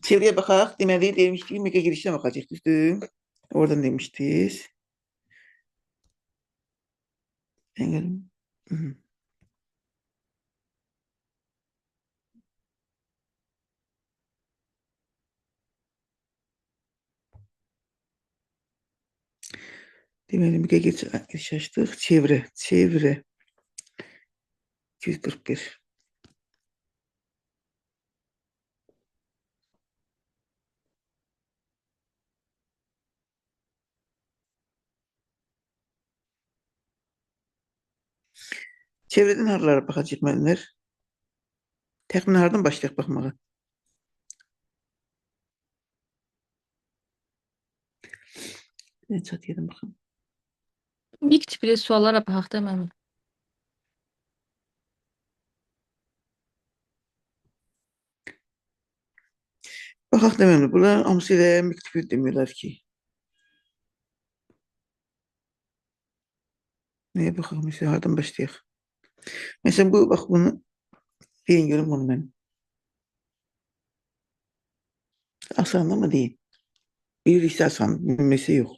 Çevrəyə baxaq. Deməli, demişdik, mega girişinə baxacaq, düzdür? Oradan demişdiniz. Əngəlim. Deməli, mega giriş açdıq. Çevrə, çevrə. 241. Çevrədən haralara baxacaq müəllimlər? Təxminən hardan başlayaq baxmağa? Bir chat yedim baxım. Mik tipli suallara baxaq da müəllim. Baxaq da müəllimlər, bunlar hamısı elə mik tipi demiyorlar ki. Nəyə baxaq mesela, hardan başlayaq? Mesela bu, bax bunu, deyin görüm bunu mən. Asan ama değil. Bilirsə asan, bilməsi yox.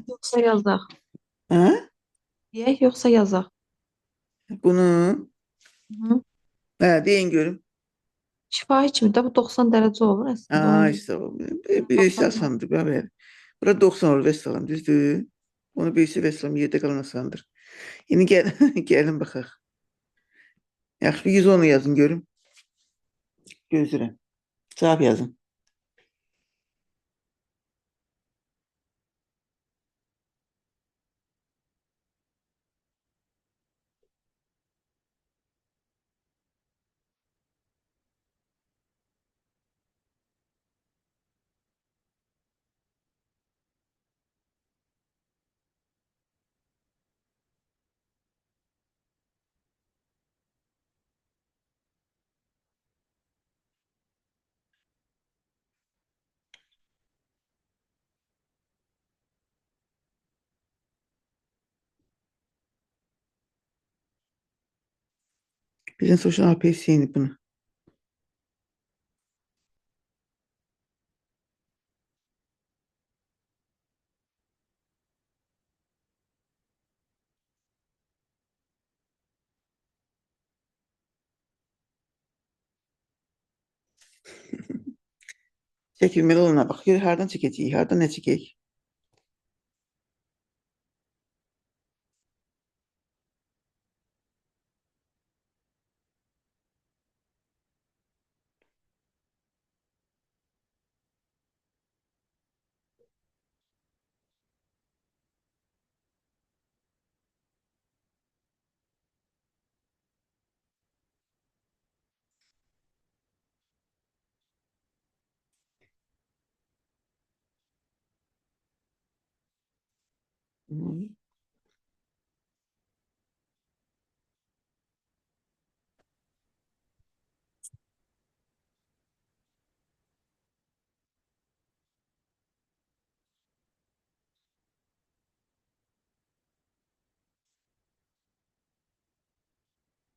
Yoxsa yazaq. Hə? Deyək, yoxsa yazaq. Bunu, Hı. hə, deyin görüm. Şifahi kimi də bu 90 dərəcə olur əslində. Aa, Onun işte o. Birisi asandır. Bəli. Bura 90 olur vəssalam, düzdür? Onu birisi vəssalam yerdə qalan asandır. İndi gəl, gəlin baxaq. Yaxşı, bir 110 yazın görüm. Gözləyirəm. Cavab yazın. Bizdən soruşan APS-ni bunu. Çəkilməli olana bax. Gör hardan çəkəcəyik, hardan nə çəkək? Hı.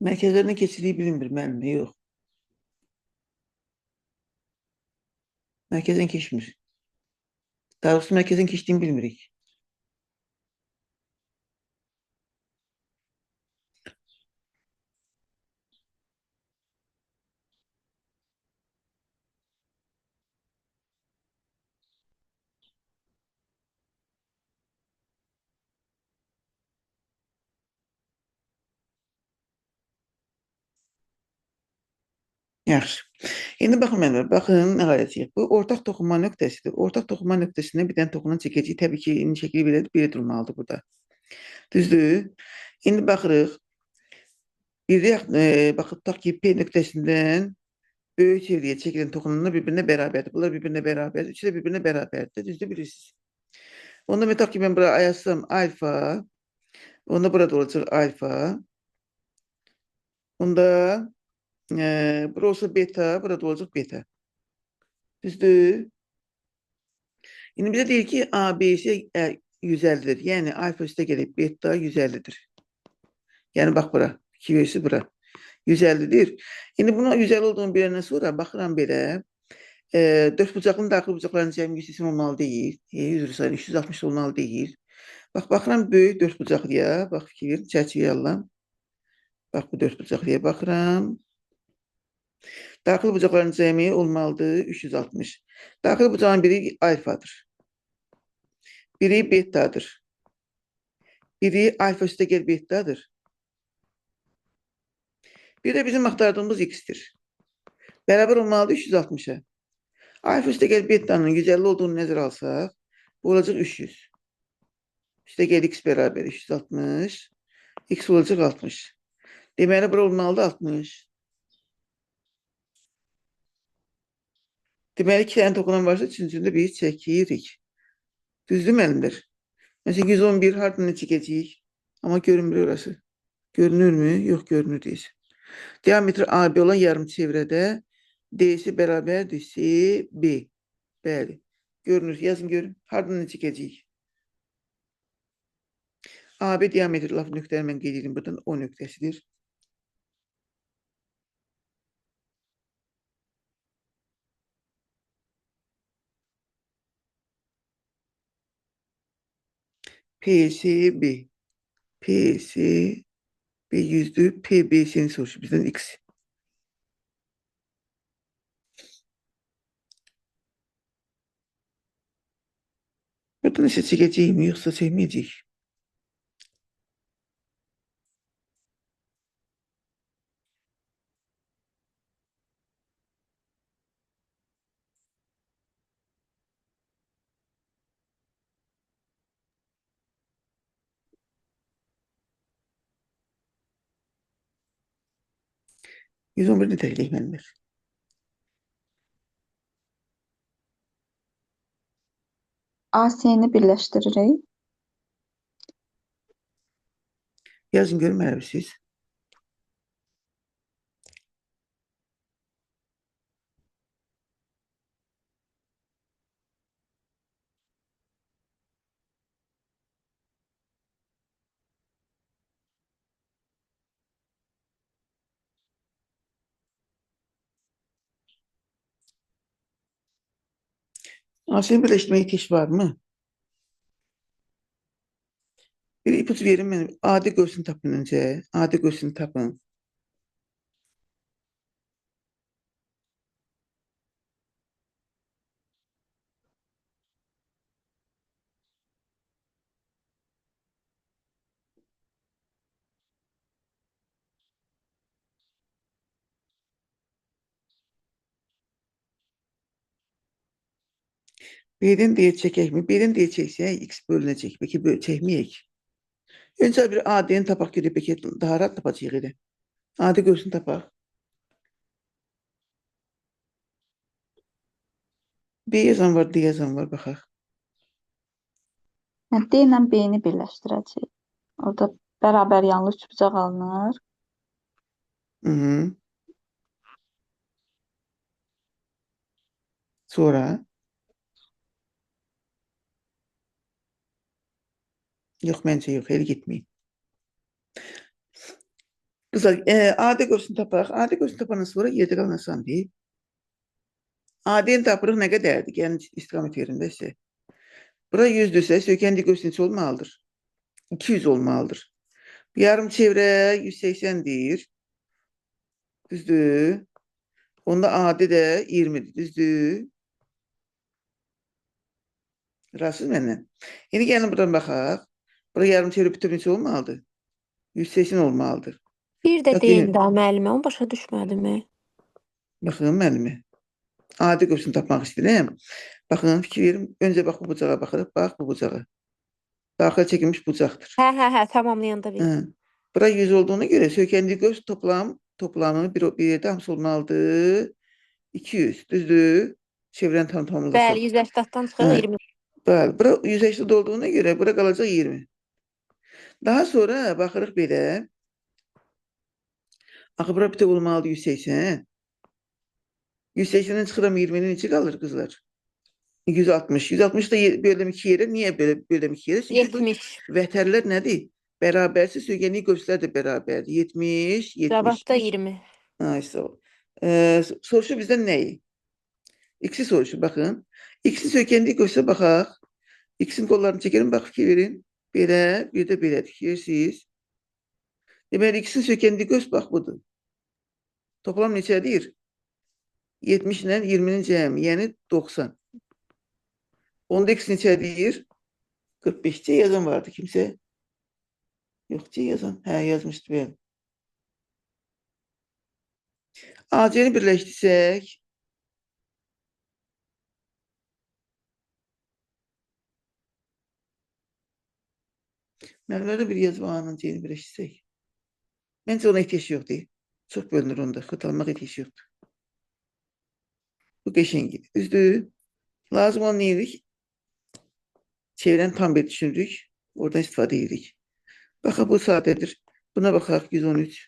Mərkəzlərinə keçirdiyi bilinmir müəllim, yox. Mərkəzdən keçmir. Daha doğrusu mərkəzdən keçdiyini bilmirik. Yaxşı. İndi baxın müəllimlər, baxın nə qalacaq. Bu ortaq toxunma nöqtəsidir. Ortaq toxunma nöqtəsindən bir dənə toxunan çəkəcəyik. Təbii ki, indi şəkli belədir, belə durmalıdır burada. Düzdür? İndi baxırıq. Bir baxıb tutaq ki, P nöqtəsindən böyük çevrəyə çəkilən toxunanlar bir-birinə bərabərdir. Bunlar bir-birinə bərabərdir. Üçü də bir-birinə bərabərdir. Düzdür, bilirsiniz. Onda tutaq ki, mən bura yazsam alfa. Onda burada olacaq alfa. Onda bura olsa beta, burada olacaq beta. Düzdür? İndi bizə deyir ki, A, B, C, 150-dir. Yəni alfa üstə gəlib beta 150-dir. Yəni bax bura, 2 versi bura. 150-dir. İndi bunun 150 olduğunu biləndən sonra baxıram belə. 4 bucaqlının daxili bucaqlarının cəmi 180 olmalı deyil. Üzr istəyirəm, 360 olmalı deyil. Bax, baxıram böyük 4 bucaqlıya. Bax, fikir verin, çərçivəyə alıram. Bax, bu 4 bucaqlıya baxıram. Daxili bucaqların cəmi olmalıdır 360. Daxili bucağın biri alfadır. Biri betadır. Biri alfa üstə gəl betadır. Bir də bizim axtardığımız x-dir. Bərabər olmalıdır 360-a. Alfa üstə gəl betanın 150 olduğunu nəzərə alsaq, bu olacaq 300. Üstə gəl x bərabər 360. X olacaq 60. Deməli, bura olmalıdır 60. Deməli, 2 dənə toxunan varsa, üçüncünü də biz çəkirik. Düzdür müəllimlər? Məsələn, 111 hardan çəkəcəyik? Amma görünmür orası. Görünürmü? Yox, görünür deyilsin. Diametri AB olan yarım çevrədə D-si bərabərdir CB. Bəli. Görünür. Yazın görün. Hardan çəkəcəyik? AB diametri laf nöqtəni mən qeyd edirəm buradan. O nöqtəsidir. PCB. PC B 100'dür. PBC'ni soruşur bizdən X. Buradan isə çəkəcəyik yoxsa çəkməyəcəyik? ...111 nə təklif müəllimlər? AC-ni birləşdiririk. Yazın görün mənə siz. AC-ni birləşdirməyə ehtiyac varmı? Bir ipucu verin mənə. Adi qövsünü tapın öncə. Adi qövsünü tapın. B-dən D-yə çəkək mi? B-dən D-yə çəksək x bölünəcək. Bəlkə çəkməyək. Öncə bir AD-ni tapaq görək. Bəlkə daha rahat tapacağıq elə. AD qövsünü tapaq. B yazan var, D yazan var. Baxaq. Yəni D ilə B-ni birləşdirəcəyik. Orada bərabər yanlı üçbucaq alınır. Hı -hı. Sonra yox, məncə yox, elə getməyin. Qızlar, AD qövsünü tapaq. AD qövsünü tapandan sonra yerdə qalan asan deyil. AD-ni tapırıq nə qədərdir? Yəni istiqamət yerində isə. Bura 100-dürsə, söykəndiyi qövs neçə olmalıdır? 200 olmalıdır. Yarım çevrə 180-dir. Düzdür? Onda AD də 20-dir. Düzdür? Razısınız məndən? İndi gəlin buradan baxaq. Bura yarım çevrə bütöv neçə olmalıdır? 180 olmalıdır. Bir də Bax, deyin yenə- daha müəllimə, onu başa düşmədim. Baxın müəllimi. Adi qövsünü tapmaq istəyirəm. Baxın, fikir verin. Öncə bax bu bucağa baxırıq. Bax bu bucağa. Daxilə çəkilmiş bucaqdır. Hə, tamamlayanda bir. Hə. Bura 100 olduğuna görə söykəndiyi qövs toplamı bir yerdə hamısı olmalıdır. 200. Düzdür? Çevrəni tam tamamlasaq. Bəli, 180-dan çıxır Hə. 20. Bəli, bura 180 olduğuna görə bura qalacaq 20. Daha sonra baxırıq belə. Axı bura bütöv olmalıdır 180. 180-dən çıxıram 20-nin neçə qalır qızlar? 160. 160 da bölüm 2 yerə. Niyə belə bölüm 2 yerə? Çünki bu 70. vətərlər nədir? Bərabərsə söykəndiyi qövslər də bərabərdir. 70, 70. Cavab da 20. Ay, sağ ol. Soruşur bizdən nəyi? X-i soruşur, baxın. X-in söykəndiyi qövsə baxaq. X-in qollarını çəkəlim, bax, fikir verin. Belə, bir də belədir. Görürsünüz. Deməli, X-in söykəndiyi qövs bax budur. Toplam neçə deyir? 70 ilə 20-nin cəmi, yəni 90. Onda X neçə deyir? 45. C yazan vardı kimsə? Yox, C yazan. Hə, yazmışdı bəli. AC-ni birləşdirsək, müəllimlərdə bir yazı var, A-nın C-ni birləşdirsək. Məncə ona ehtiyac yoxdur. Çox bölünür onda, xırtalanmaq ehtiyac yoxdur. Bu qəşəng idi. Düzdür? Lazım olan nə edirik? Çevrəni tam bir düşünürük. Oradan istifadə edirik. Baxaq, bu sadədir. Buna baxaq, 113.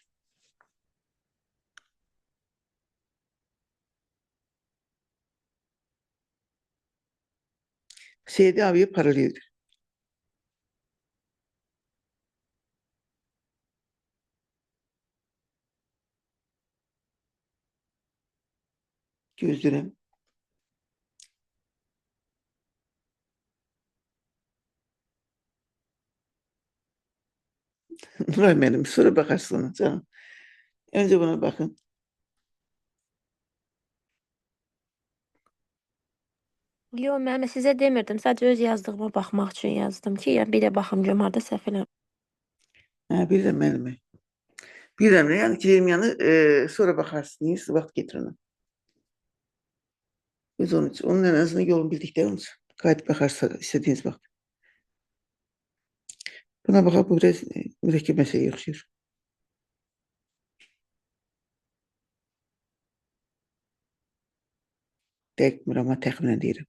CD AB'ye paraleldir. Gözləyirəm. Nuray müəllim, sonra baxarsın ona canım. Öncə buna baxın. Yox, müəllimə sizə demirdim. Sadəcə öz yazdığıma baxmaq üçün yazdım ki, yəni bir də baxım görüm harda səhv eləmişəm. Hə, bilirəm müəllimi. Bilirəm, yəni ki, deyim, yəni sonra baxarsın, niyəsə vaxt getir ona. 113. Onun ən azından yolunu bildikləri onun üçün. Qayıdıb baxarsa istədiyiniz vaxt. Buna baxaq, bu biraz mürəkkəb məsələyə oxşayır. Dəqiq bilmirəm, amma təxminən deyirəm.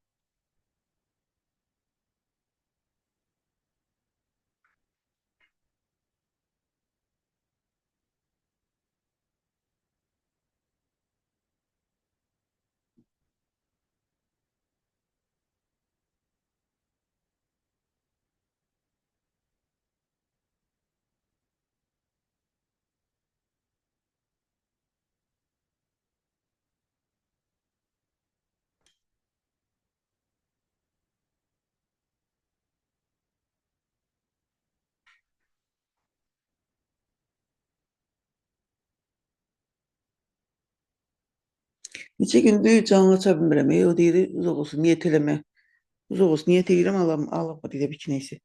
Neçə gündür canlı aça bilmirəm. O deyir, uzaq olsun, niyyət eləmə. Uzaq olsun, niyyət eləyirəm, Allah, Allah deyir ki, neysə.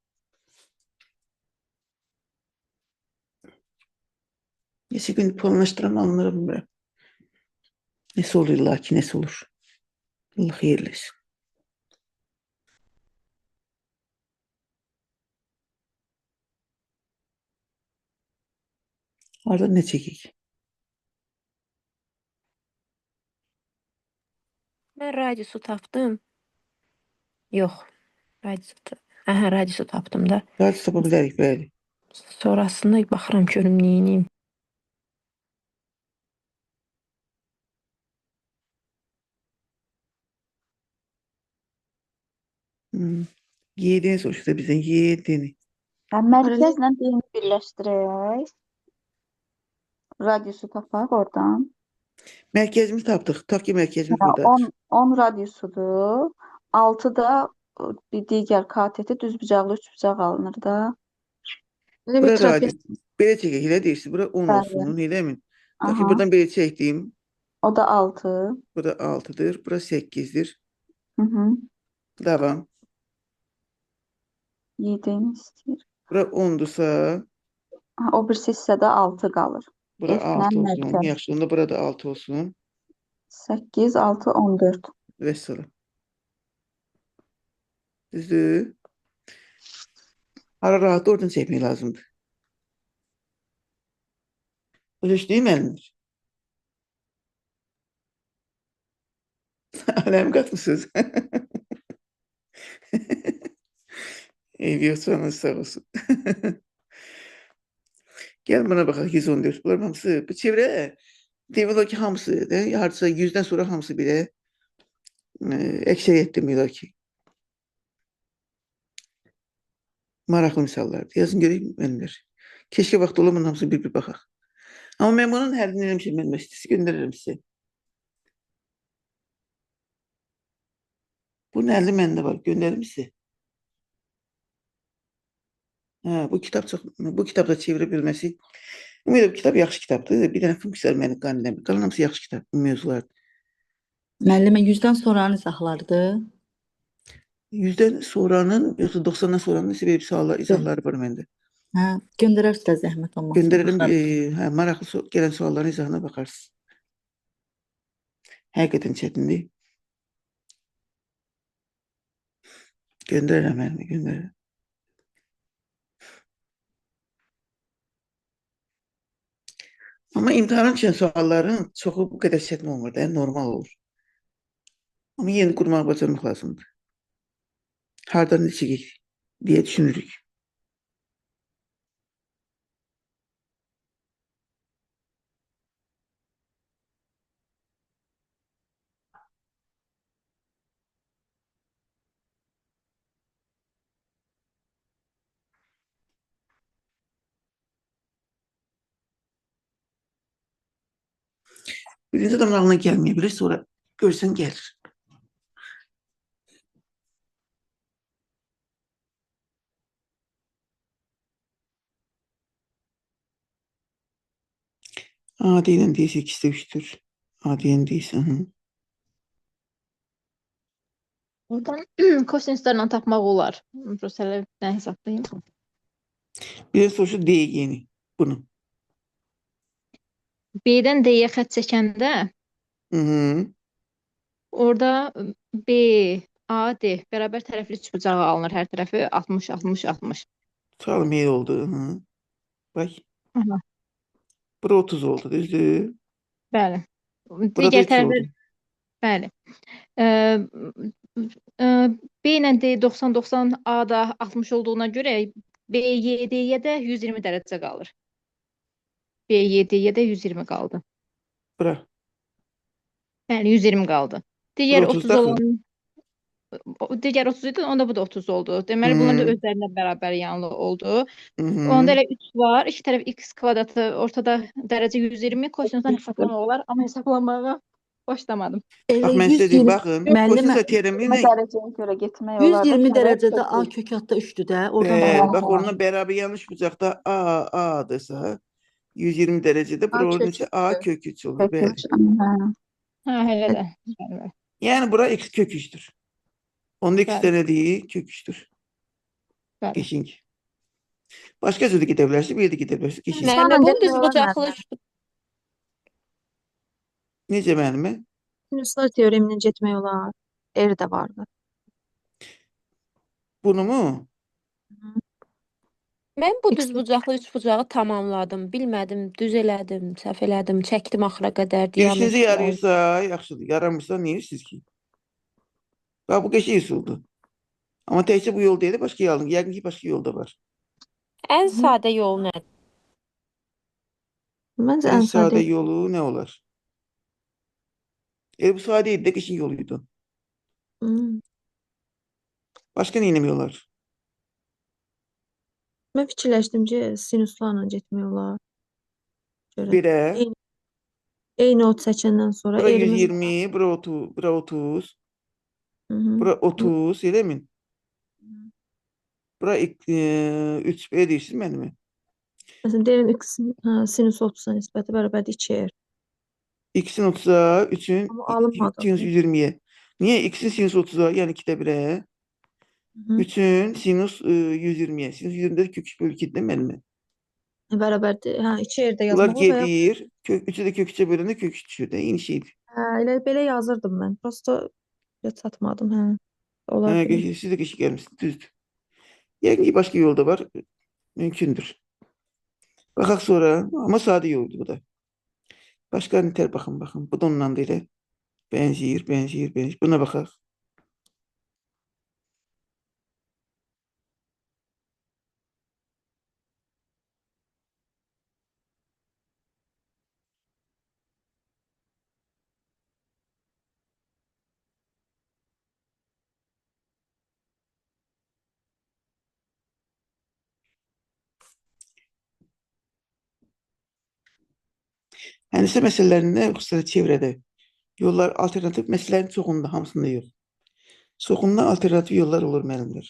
Neçə gündür planlaşdıram, alınır bilmirəm. Nəsə olur illa ki, nəsə olur. Allah xeyirli etsin. Hardan nə çəkik? Mən radiusu tapdım. Yox. Radiusu. Aha, radiusu tapdım da. Radius tapa bilərik, bəli. Sonrasında baxıram görüm neyniyim. YD-ni soruşur da bizdən. YD-ni. Hə, mərkəzlə D-ni birləşdirək. Radiusu tapaq oradan. Mərkəzimizi tapdıq. Tutaq ki, mərkəzimiz Hə, buradadır. 10, 10 radiusudur. 6 da bir digər kateti düzbucaqlı üçbucaq alınır da. Elə bir Bura trapez. radius. Belə çəkək, elə deyirsiniz. Bura 10 Bəli. olsun, eləmi? Tutaq ki, Aha. buradan belə çəkdim. O da 6. Bu da 6-dır. Bura 8-dir. Hı -hı. Davam. YD-ni istəyir. Bura 10-dursa, Ha, o birisi hissədə 6 qalır. bura F-lə 6 olsun. mərkəz. Yaxşı, onda burada 6 olsun. 8, 6, 14. Vəssalam. Düzdür? Hara rahat oradan çəkmək lazımdır. Başa düşdü müəllimlər? Aləm qatmısınız. Eybi yox, canınız sağ olsun. Gəl buna baxaq 114. Bunların hamısı bu çevrə demək olar ki, hamısı, də, hardasa 100-dən sonra hamısı belə əksəriyyət demək olar ki. Maraqlı misallardır. Yazın görək müəllimlər. Keşke vaxt ola bunun hamısını bir-bir baxaq. Amma mən bunun həllini eləmişəm müəllimlər. Sitesi göndərirəm sizə. Bunun həlli məndə var. Göndərim sizə. Hə, bu kitab çox, bu kitabda çevirə bilməsi. Ümumiyyətlə bu kitab yaxşı kitabdır. Bir dənə funksiyalar məni qane eləmir. Qalan hamısı yaxşı kitab, mövzulardır. Müəllimə 100-dən sonranı izahlardı. 100-dən sonranın, yoxsa 90-dan sonranın isə belə bir suallar, izahları var məndə. Hə, göndərərsiniz də zəhmət olmasa. Göndərərəm, Baxarım. hə, maraqlı gələn sualların izahına baxarsınız. Həqiqətən çətindir. Göndərirəm müəllimə, göndərirəm. Amma imtahana düşən sualların çoxu bu qədər çətin olmur da, normal olur. Amma yenə qurmağı bacarmaq lazımdır. Hardan nə çəkək deyə düşünürük. Birinci adamın ağlına gəlməyə sonra görsən gəlir. A deyilən deyilsə ikisi də 3-dür. A deyilən deyilsə, hı. Oradan kosinuslarla tapmaq olar. Prosta hələ bir dənə hesablayım. Bir də soruşur D yeni bunu. B-dən D-yə xətt çəkəndə Hı -hı. orada B, A, D bərabər tərəfli üçbucağı alınır. Hər tərəfi 60, 60, 60. Tutalım meyil oldu. Hı. Bak. Aha. Bura 30 oldu, düzdür? Bəli. Burada Digər 3 tərəfdə oldu. bəli. B ilə D 90, 90, A da 60 olduğuna görə B, Y, D-yə də 120 dərəcə qalır. B, Y, D-yə də 120 qaldı. Bura. Bəli, 120 qaldı. Digər Bura 30 30 daxil. olan digər 30 idi, onda bu da 30 oldu. Deməli bunlar da Hmm. özlərinə bərabər yanlı oldu. Hı -hı. Onda elə 3 var. İki tərəf x kvadratı ortada dərəcə 120 kosinusdan hesablamaq olar, amma hesablamağa başlamadım. Elə Bax mən sizə deyim, 120 baxın. Müəllimə Kosinus teoremi 20 ilə dərəcəyə görə getmək olar da. 120 Kərə dərəcədə A kök üç. kök altda 3-dür də. Oradan Bəli, tapmaq bax olar. onunla bərabər yanlış bucaqda A, A-dırsa 120 dərəcədə A bura olur kök neçə? A üçdür. kök 3 olur. Kök Bəli. üç. Hə. Hə, elə də. Bəli, bəli. Yəni bura x kök 3-dür. Onda x Bəli. də nə deyir? Kök 3-dür. Bəli. Qəşəng. Başqa cür də gedə bilərsiniz, bir də gedə bilərsiniz. Qəşəng. Müəllimə, Sinuslarla bunu getmək düz olar bucaqlı müəllimə. üç Necə müəllimə? Sinuslar teoremindən getmək olar. R də vardı. Bunu mu? Hı. Mən bu X düz bucaqlı üçbucağı tamamladım. Bilmədim, düz elədim, səhv elədim, çəkdim axıra qədər Girişinizi diametri. yarayırsa, yaxşıdır. Yaramırsa, nə edirsiniz ki? Bax, bu qəşəng üsuldur. Amma təkcə bu yol deyil, başqa yol. Yəqin ki, başqa yol da var. Ən sadə yol nədir? Məncə Ən ən sadə sadə yolu nə olar? Elə bu sadə idi də, qəşəng yol idi. Hmm. Başqa nə etmək olar? Mən fikirləşdim ki, sinuslarla getmək olar. Görə. Belə. Eyni ot çəkəndən sonra Bura R-imiz 120, bura 30, bura 30, Hı -hı. bura 30, eləmi? Bura 3, belə deyirsiniz mənimə? Məsələn, deyirəm x-in hə, sinus 30-a nisbəti bərabərdir 2R. X-in 30-a, 3-ün Amma alınmadı. sinus 120-yə. Niyə? X-in sinus 30-a, yəni 2-də 1-ə. Hı -hı. 3-ün sinus 120-yə. Sinus 120-də kök 3 bölü 2-dir mənimə. Bərabərdir. Hə, 2R də Bunlar yazmaq olar və ya gedir. Kök 3-ü də kök 3-ə böləndə kök 3 düşür də. Eyni şeydir. hə, elə belə yazırdım mən. Prosta elə çatmadım, hə. Olar Hə, belə. siz də qəşəng gəlmisiniz, düzdür. Yəqin ki, başqa yol da var. Mümkündür. Baxaq sonra. Amma sadə yoldur bu da. Başqa nətər baxın, baxın. Bu da ondan da elə. Bənzəyir, bənzəyir, bənzəyir. Buna baxaq. Həndəsə məsələlərində, xüsusilə çevrədə yollar alternativ məsələlərin çoxunda, hamısında yox. Çoxunda alternativ yollar olur müəllimlər.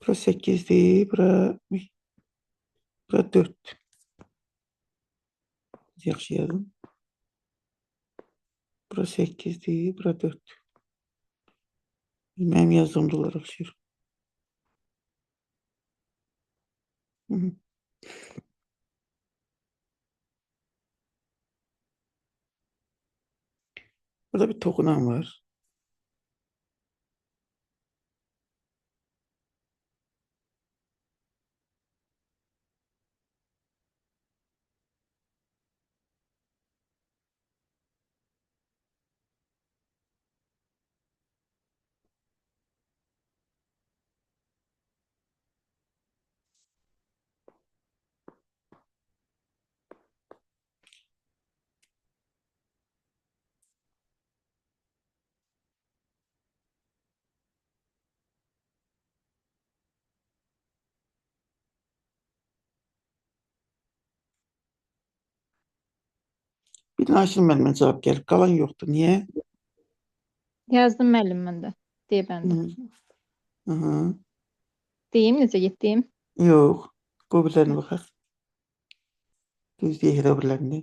Bura 8-dir, bura 4. Yaxşı yazın. Bura 8-dir, bura 4. Mənim yazdığım da olaraq oxşayır. Hı -hı. Burada bir toxunan var. Bir dənə Ayşin müəllimə cavab gəlib. Qalan yoxdur. Niyə? Yazdım müəllim mən də. D bəndi. Hı -hı. Deyim necə getdiyim? Yox. Qoy birilərinə baxaq. Düz deyək elə o birilərini.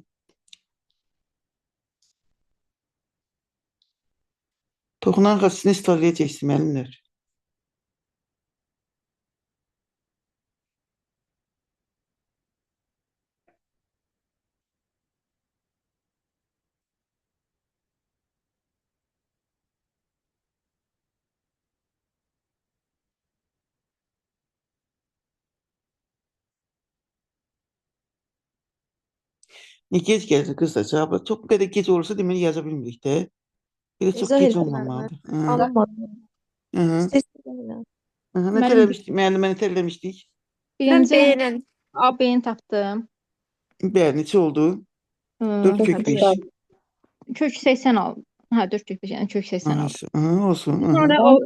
Toxunan xassisini istifadə edəcəksiniz müəllimlər. Niyə gec gəldi qızlar cavabı? Çox bu qədər gec olursa deməli yaza bilmirik də. Bir də çox İzah gec elədim olmamalıdır. Hı. Alınmadı. Hı -hı. İstəyirəm. Hı -hı. Nətər Müəllim eləmişdik? Müəllimə nətər eləmişdik? Mən birinci B ilə AB-ni tapdım. Bəli, neçə oldu? 4 kök 5. Kök 80 aldım. Hə, 4 kök 5, yəni kök 80 aldım. Hı, olsun. Hı -hı. Sonra o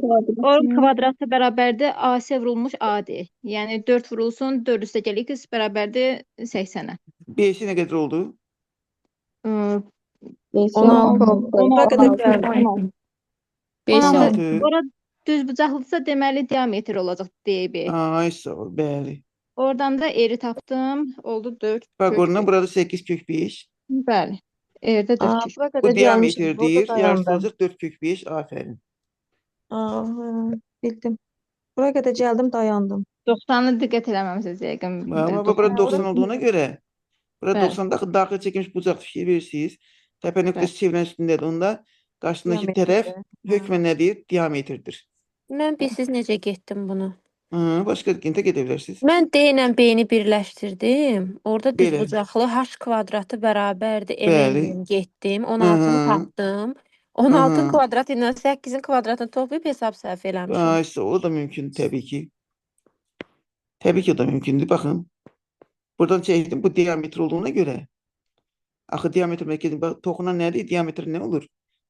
kvadratı bərabərdir AC vurulmuş AD. Yəni 4 vurulsun, 4 üstə gəl x bərabərdir 80-ə. BC nə qədər oldu? 16 oldu. Bura qədər gəldi. 16. 5 16. Ora düz bucaqlıdırsa deməli diametr olacaq DB. Ay sağ ol, bəli. Oradan da eri tapdım. Oldu 4 Bax kök oradan 5. burada 8 kök 5. Bəli. R-də 4 Aa, kök. bura Bu qədər gəlmişim. diametr Burada deyir. Yarısı dayandım. olacaq 4 kök 5. Aferin. Aa, hə, bildim. Bura qədər gəldim, dayandım. 90-ı diqqət eləməmisiniz yəqin. Amma bura Hə, 90 ora olduğuna görə bura Bəli. 90 daxil daxil çəkilmiş bucaq fikir verirsiniz. Təpə nöqtəsi çevrənin üstündədir. Onda qarşısındakı tərəf diametrdir. Hə. hökmən nə deyir? Diametrdir. Mən bilsiz necə getdim bunu. Hı, başqa yenə gedə bilərsiniz. Mən D ilə B-ni birləşdirdim. Orada Belə. düzbucaqlı h kvadratı bərabərdir M Bəli. ilə getdim. 16-nı Hı -hı. tapdım. 16 Hı -hı. kvadrat ilə 8-in kvadratını toplayıb hesab səhv eləmişəm. Ay, sağ ol, o da mümkün təbii ki. Təbii ki o da mümkündür. Baxın. Buradan çəkdim. Bu diametr olduğuna görə. Axı diametr mərkəzi bax toxunan nədir? Diametr nə olur?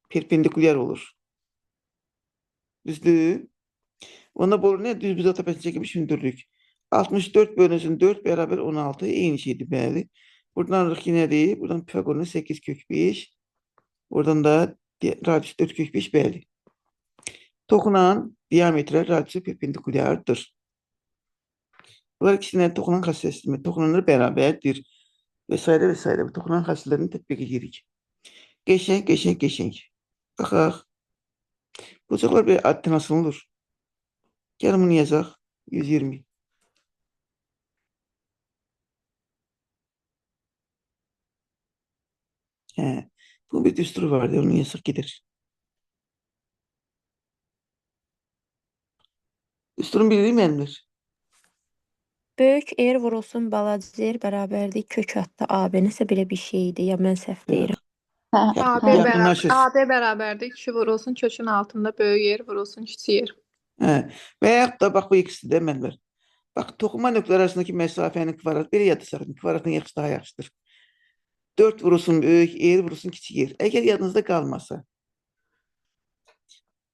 Perpendikulyar olur. Düzdür? Onda bu nə? Düz bucaq təpəsini çəkilmiş hündürlük. 64 bölünsün 4 bərabər 16. Eyni şeydir, bəli. Buradan alırıq ki, nədir? Buradan Pifagorun 8 kök 5. Buradan da radius 4 kök 5, bəli. Toxunan diametrə radiusu perpendikulyardır. Bunlar ikisinin toxunan xassəsidir. Toxunanlar bərabərdir. Və s. və s. Bu toxunan xassələrini tətbiq edirik. Qəşəng, qəşəng, qəşəng. Baxaq. Bucaqlar bir addən asılı olur. Gəlin bunu yazaq. 120. Hə. Bu bir düsturu vardı, onu yazsaq gedir. Düsturun biri müəllimlər? Böyük R vurulsun balaca R bərabərdir kök altda AB. Nəsə belə bir şeydi. Ya mən səhv deyirəm. Hə, Yaxın- AB bərabər, Yaxınlaşır. AB bərabərdir 2 vurulsun kökün altında böyük R vurulsun kiçik R. Hə. Və yaxud da bax bu ikisi də müəllimlər. Bax toxunma nöqteləri arasındakı məsafənin kvadratı belə yadda saxlayın. Kvadratın yaxşısı daha yaxşıdır. 4 vurulsun böyük R vurulsun kiçik R. Əgər yadınızda qalmasa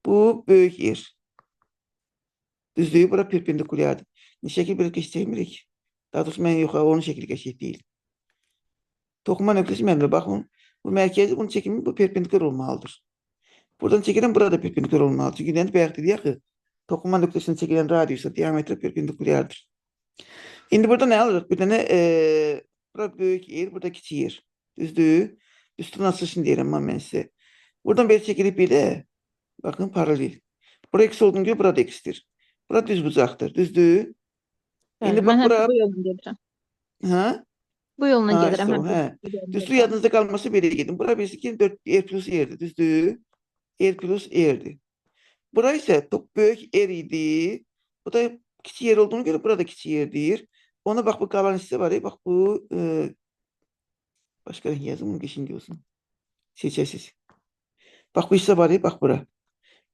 bu böyük R. Düzdür, bura perpendikulyardır. Şəkil belə keçəcəkmirik. Daha doğrusu mən yox, onun şəkli qəşəng deyil. Toxunma nöqtəsi müəllimlər, baxın, bu mərkəzi, bunun çəkimi bu perpendikulyar olmalıdır. Buradan çəkilən burada perpendikulyar olmalıdır. Çünki nə bayaq dedik axı, toxunma nöqtəsindən çəkilən radiusa diametri perpendikulyardır. İndi burada nə alırıq? Bir dənə bura böyük yer, burada kiçik yer. Düzdür? Düsturun açılışını deyirəm mən sizə. Buradan belə çəkilib belə, baxın paralel. Bura x olduğuna görə burada x-dir. Bura düz bucaqdır. Düzdür? İndi Bəli, bax mən həmişə bura bu yolla gedirəm. hə? Bu yolla Ha, gedirəm işte o, həmişə. hə. Düstur yadınızda qalmasa belə gedin. Bura birisi ki 4 R plus R'dir. Düzdür? R plus R'dir. Bura isə çox böyük R idi. Bu da kiçik yer olduğuna görə burada kiçik yerdir. Ona bax bu qalan hissə var. Bax bu başqa rəng yazım, bunu qəşəng olsun. Seçəsiz. Bax bu hissə var, bax bura.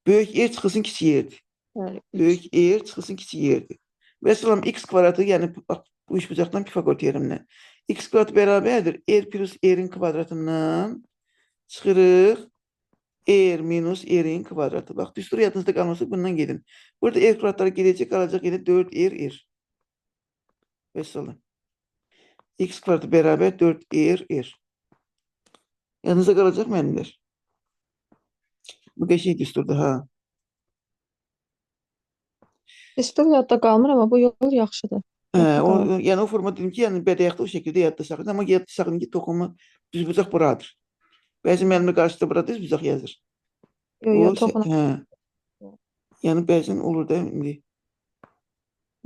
Böyük R çıxılsın kiçik yerdir. Bəli, üç. Böyük R çıxılsın kiçik yerdir. Məsələn x kvadratı, yəni bax bu üçbucaqdan Pifagor teoremindən. X kvadrat bərabərdir R plus R-in kvadratından çıxırıq R minus R-in kvadratı. Bax düstur yadınızda qalmasa bundan gedin. Burada R kvadratları gedəcək, qalacaq yenə 4R R. Vəssalam. X kvadratı bərabər 4R R. Yadınızda qalacaq müəllimlər. Bu qəşəng düsturdur ha. Düstur yadda qalmır, amma bu yol yaxşıdır. Hə, Yadda o, qalır. yəni o forma dedim ki, yəni bədəyaxda o şəkildə yadda saxlayın, amma yadda saxlayın ki, toxunma düzbucaq buradır. Bəzi müəllimlər qarşıda bura düzbucaq yazır. Yox, O yox, toxuna. hə. Yəni bəzən olur da indi.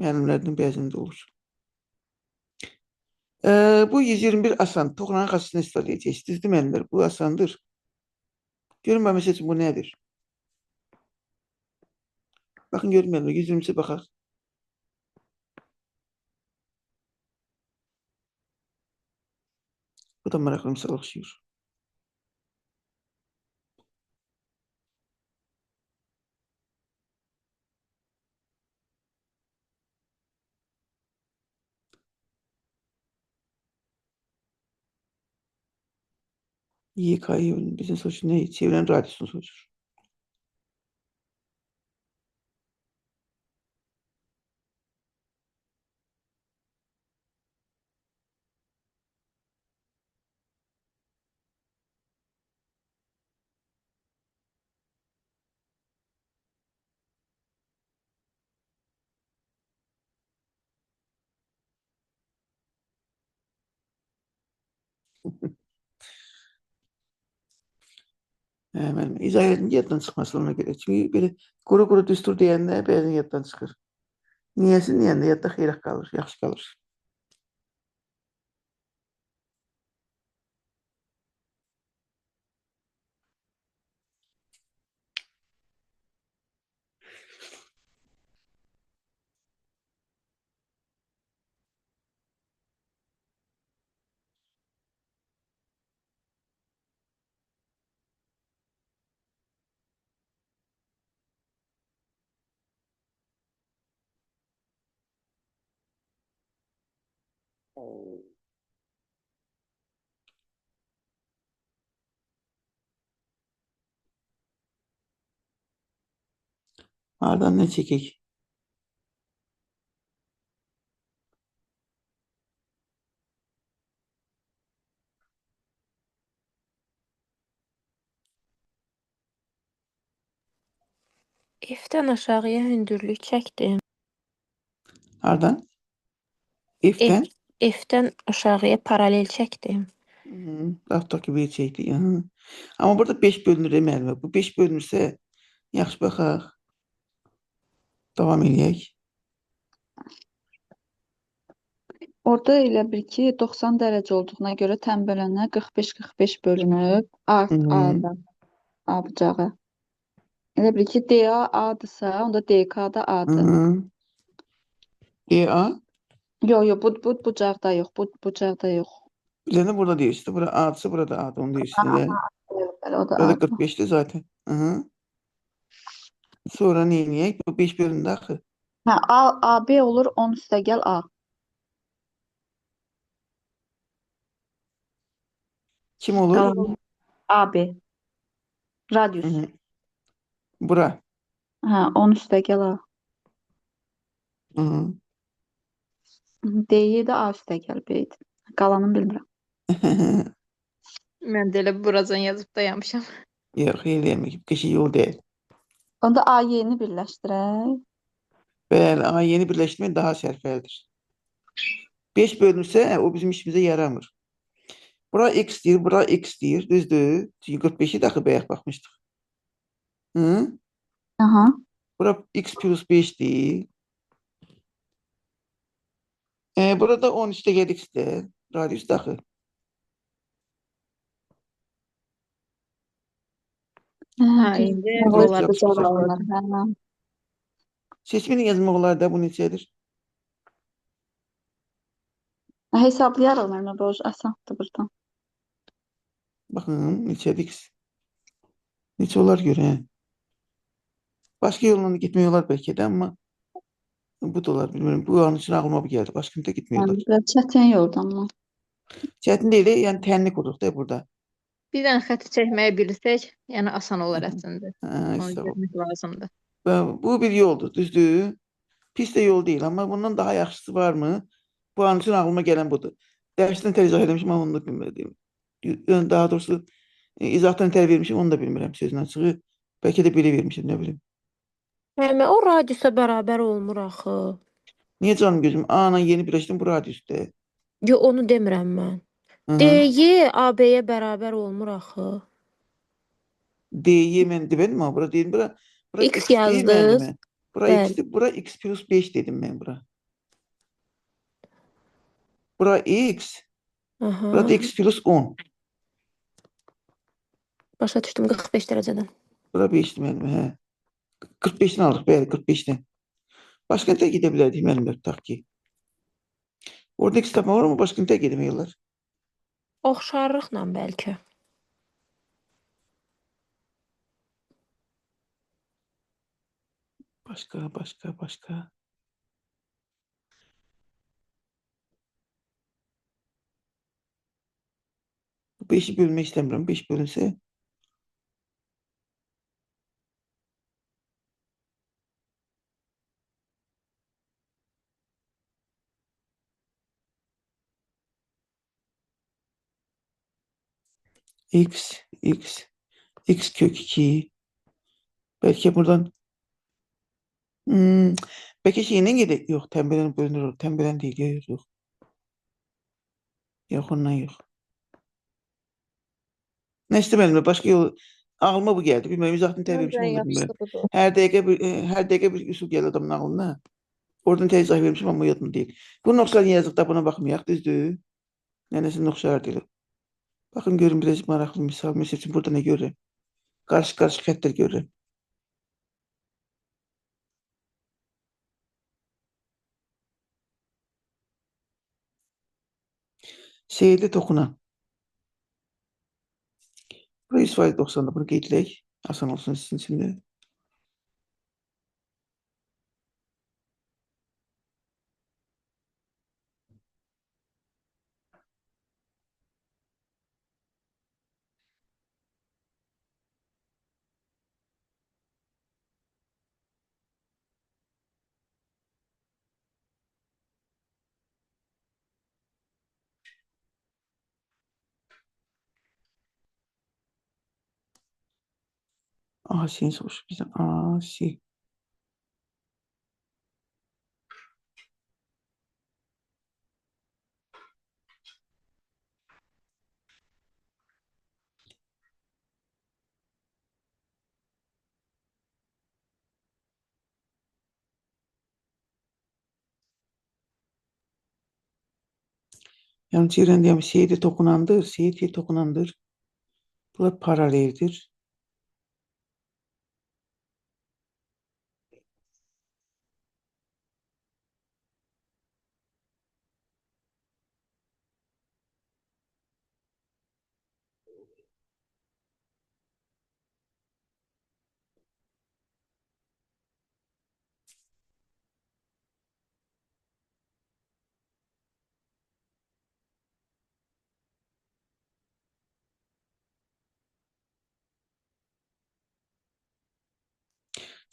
Müəllimlərdən bəzən də olur. Bu 121 asan. Toxunanın xassəsindən istifadə edəcəksiniz. Düzdür müəllimlər? Bu asandır. Görün bax, məsəl üçün bu nədir? Baxın görün müəllimlər, 123-ə baxaq. Bu da maraqlı misal oxşayır. YK'yı bizim soruşu ne? Çevrenin radyusunu soruşur. Hə, müəllim, izah edin ki, yaddan çıxmasın ona görə. Çünki belə quru-quru düstur deyəndə bəzən yaddan çıxır. Niyəsini deyəndə yadda xeyrək qalır, yaxşı qalır. Hardan nə çəkək? F-dən aşağıya hündürlük çəkdim. Hardan? F-dən? F-dən aşağıya paralel çəkdim. Tutaq ki, bir çəkdik. Hı. Amma burada 5 bölünür müəllimə. Bu 5 bölünürsə, yaxşı baxaq. Davam eləyək. Orada elə bil ki, 90 dərəcə olduğuna görə tən bölənə 45-45 bölünüb A, Hı-hı. A-da, A bucağı. Elə bil ki, DA A-dırsa, onda DK da A-dır. Hı-hı. DA? Yox, yox, bu bucaqda yox, bu bucaqda yox. Üzerine burada deyirsin. Bura A'dırsa burada A'dır. Onu deyirsin də. Bəli, bəli, o da Burada A-dır. 45'ti zaten. Hı-hı. Sonra neyləyək? Bu 5 bölündü axı. Hə, A, AB olur 10 üstəgəl A. Kim olur? Qalan AB. Radius. Hı-hı. Bura. Hə, 10 üstəgəl A. Hı-hı. DY də A üstəgəl B idi. Qalanını bilmirəm. Mən də elə buracan yazıb dayanmışam. Yox, eləyəmək. Qəşəng yol deyil. Onda AY-ni birləşdirək. Bəli, A yeni birləşdirmək daha sərfəlidir. 5 bölünsə, o bizim işimizə yaramır. Bura x deyir, bura x deyir. Düzdür? Çünki 45-i də axı bayaq baxmışdıq. Hı? Aha. Bura x plus 5 deyir. Burada 10 üstəgəl x-dir. Radius da axı. Hə, Hə, düz. indi Buralar buralar bucaq alınır. Hə. Seçmini yazmaq olar da bu neçədir? Hesablayarıq müəllimə, bu asandır burdan. Baxın, neçədir x? Neçə olar görə? Başqa yolla da getmək olar bəlkə də, amma bu da olar, bilmirəm. Bu an üçün ağlıma bu gəldi. Başqa da getmək Yəni, olar. biraz çətin yoldan amma. Çətin deyil, yəni tənlik oluruq da burada. Bir dənə xətti çəkməyi bilsək, yəni asan olar əslində. Hə, Onu sağ ol. görmək lazımdır. Bu bir yoldur, düzdür? Pis də yol deyil, amma bundan daha yaxşısı varmı? Bu an üçün ağlıma gələn budur. Dərsdən tər izah eləmişim, amma onu da bilmirəm. Yəni, daha doğrusu izahdan tər vermişim, onu da bilmirəm sözün açığı. Bəlkə də belə vermişim, nə bilim. Müəllimə, o radiusa bərabər olmur axı. Niyə canım gözüm? A ilə yeni birləşdim bu radiusda. Yox, onu demirəm mən. Hı -hı. DY AB-yə bərabər olmur axı. DY mən demədim amma bura deyim, bura X x deyil yazdınız. müəllimə. Bura Bəli. x-dir, bura x plus 5 dedim mən bura. Bura x, Aha. bura da x plus 10. Başa düşdüm 45 dərəcədən. Bura 5-dir müəllimə, hə. 45-dən alırıq, bəli, 45-dən. Başqa nə gedə bilərdik müəllimlər, tutaq ki. Orada x tapmaq var, amma başqa nə getmək olar? Oxşarlıqla bəlkə. Başqa, başqa, başqa. Bu 5-i bölmək istəmirəm. 5 bölünsə. X, x, x kök 2. Bəlkə buradan bəlkə şeylə gedək. Yox, tənbələn bölünür. Tənbələn deyil. Yox, yox, yox. Yox, ondan yox. Nəsə müəllimə, başqa yol ağlıma bu gəldi. Bilmirəm, izahını tər Məncə vermişim, onu da bilmirəm. yaxşısı budur. Hər dəqiqə bir üsul gəlir adamın ağlına. Oradan tər izah vermişim, amma yadım deyil. Bu noxşar yazıq da buna baxmayaq, düzdür? Nənəsi noxşar deyil. Baxın, görün biraz maraqlı misal. Məsəl üçün, burada nə görürəm? Qarışıq-qarışıq xəttlər görürəm. Seyirli toxunan. Bura 100% 90-da bunu qeyd edək. Asan olsun sizin üçün də. AC-ni sormuş bizden. AC. Yəni çevrən deyəm CD toxunandır, CT toxunandır. Bunlar paraleldir.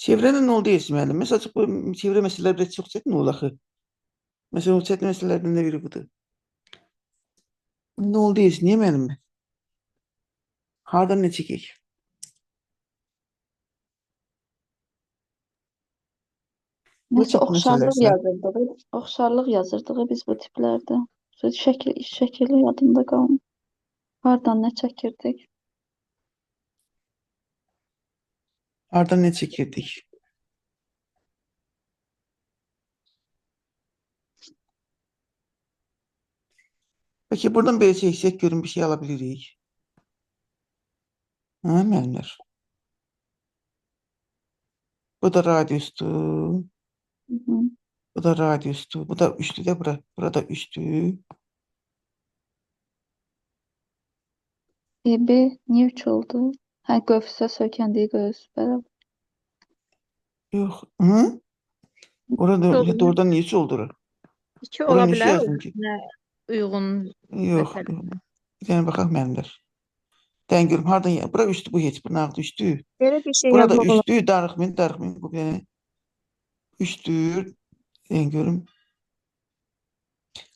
Çevrədə nə oldu deyirsin müəllim? Məsəl üçün bu çevrə məsələləri biraz çox çətin olur axı. Məsələn, o çətin məsələlərdən də biri budur. Nə oldu deyirsin? Niyə müəllim? Hardan nə çəkək? Bu Nəsə çətin oxşarlıq məsələlərsə. yazırdıq. Oxşarlıq yazırdıq biz bu tiplərdə. Şəkili yadımda qalmır. Hardan nə çəkirdik? Hardan nə çəkirdik? Peki buradan belə çəksək görün bir şey alabilirik. Hə, müəllimlər. Bu da radiusdur. Hı -hı. Bu da radiusdur. Bu da üçlü de bura. Burada üçlü. EB niyə 3 oldu? Hə, qövsə söykəndiyi qövs bərabər. Yox. Hı? Orada Oldu. doğrudan niyə üç oldu ora? 2 Ora ola niyə bilər. yazdım ki? Nə uyğun Yox. məsələ. Bir dənə baxaq müəllimlər. Dən görüm hardan ya? Bura üçdür bu heç. Bu nağdı üçdür. Belə bir şey Burada yazmaq olar. üçdür. Darıxmayın, darıxmayın. Bu bir dənə üçdür. Dən görüm.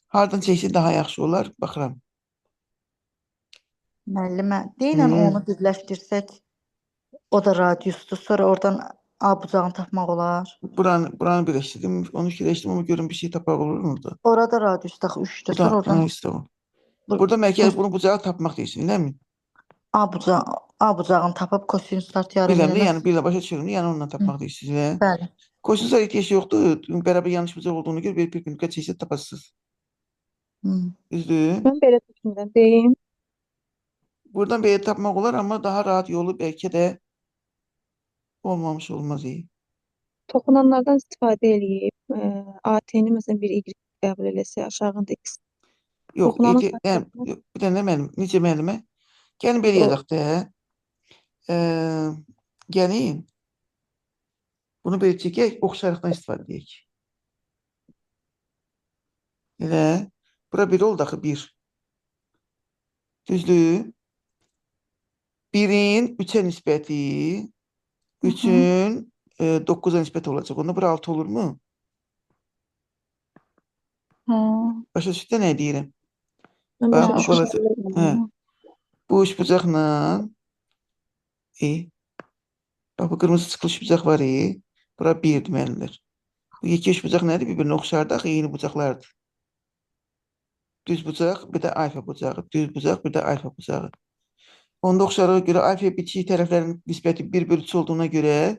Hardan çəksə daha yaxşı olar. Baxıram. Müəllimə, D ilə Hmm. onu birləşdirsək, o da radiusdur. Sonra oradan A bucağını tapmaq olar. Buranı birləşdirdim. Onu fikirləşdim amma görüm bir şey tapmaq olur mu orada? Orada radiusdur axı 3-dür. Bu Sonra da oradan ha, işte o. bu, Burada mərkəz bunu bucağı tapmaq deyirsin, eləmi? A bucağını tapıb kosinuslar teoremi Biləm ilə də, yəni nasıl? biləm başa düşürüm. Yəni onunla tapmaq deyirsiniz, elə? Bəli. Kosinuslar ehtiyac yoxdur. Bərabər yanlış bucaq olduğuna görə bir perpendikular çəksə tapasınız. Hı. Düzdür? Mən belə düşünürəm. Deyim. Buradan belə tapmaq olar, amma daha rahat yolu bəlkə də olmamış olmaz iyi. Toxunanlardan istifadə eləyib, AT-ni məsələn bir Y qəbul eləsək, aşağında X. Yox, Toxunanın yəni, faktörünü yox, bir dənə müəllim, necə müəllimə? Gəlin belə o yazaq da. Gəlin bunu belə çəkək, oxşarlıqdan istifadə edək. Elə. Bura 1 oldu axı 1. Düzdür? 1-in 3-ə nisbəti Hı -hı. 3-ün 9-a nisbət olacaq. Onda bura 6 olur mu? Hə. Başa düşdün nə deyirəm? Mən Bax, başa bu düşmüşəm. balaca, hə, bu üçbucaqla e, bax bu qırmızı çıxlı üçbucaq var e. Bura 1-dir müəllimlər. Bu iki üçbucaq nədir? Bir-birinə oxşardır, axı eyni bucaqlardır. Düz bucaq, bir də alfa bucağı. Düz bucaq, bir də alfa bucağı. Onda oxşarlığa görə alfa bitişik tərəflərin nisbəti 1 bölü 3 olduğuna görə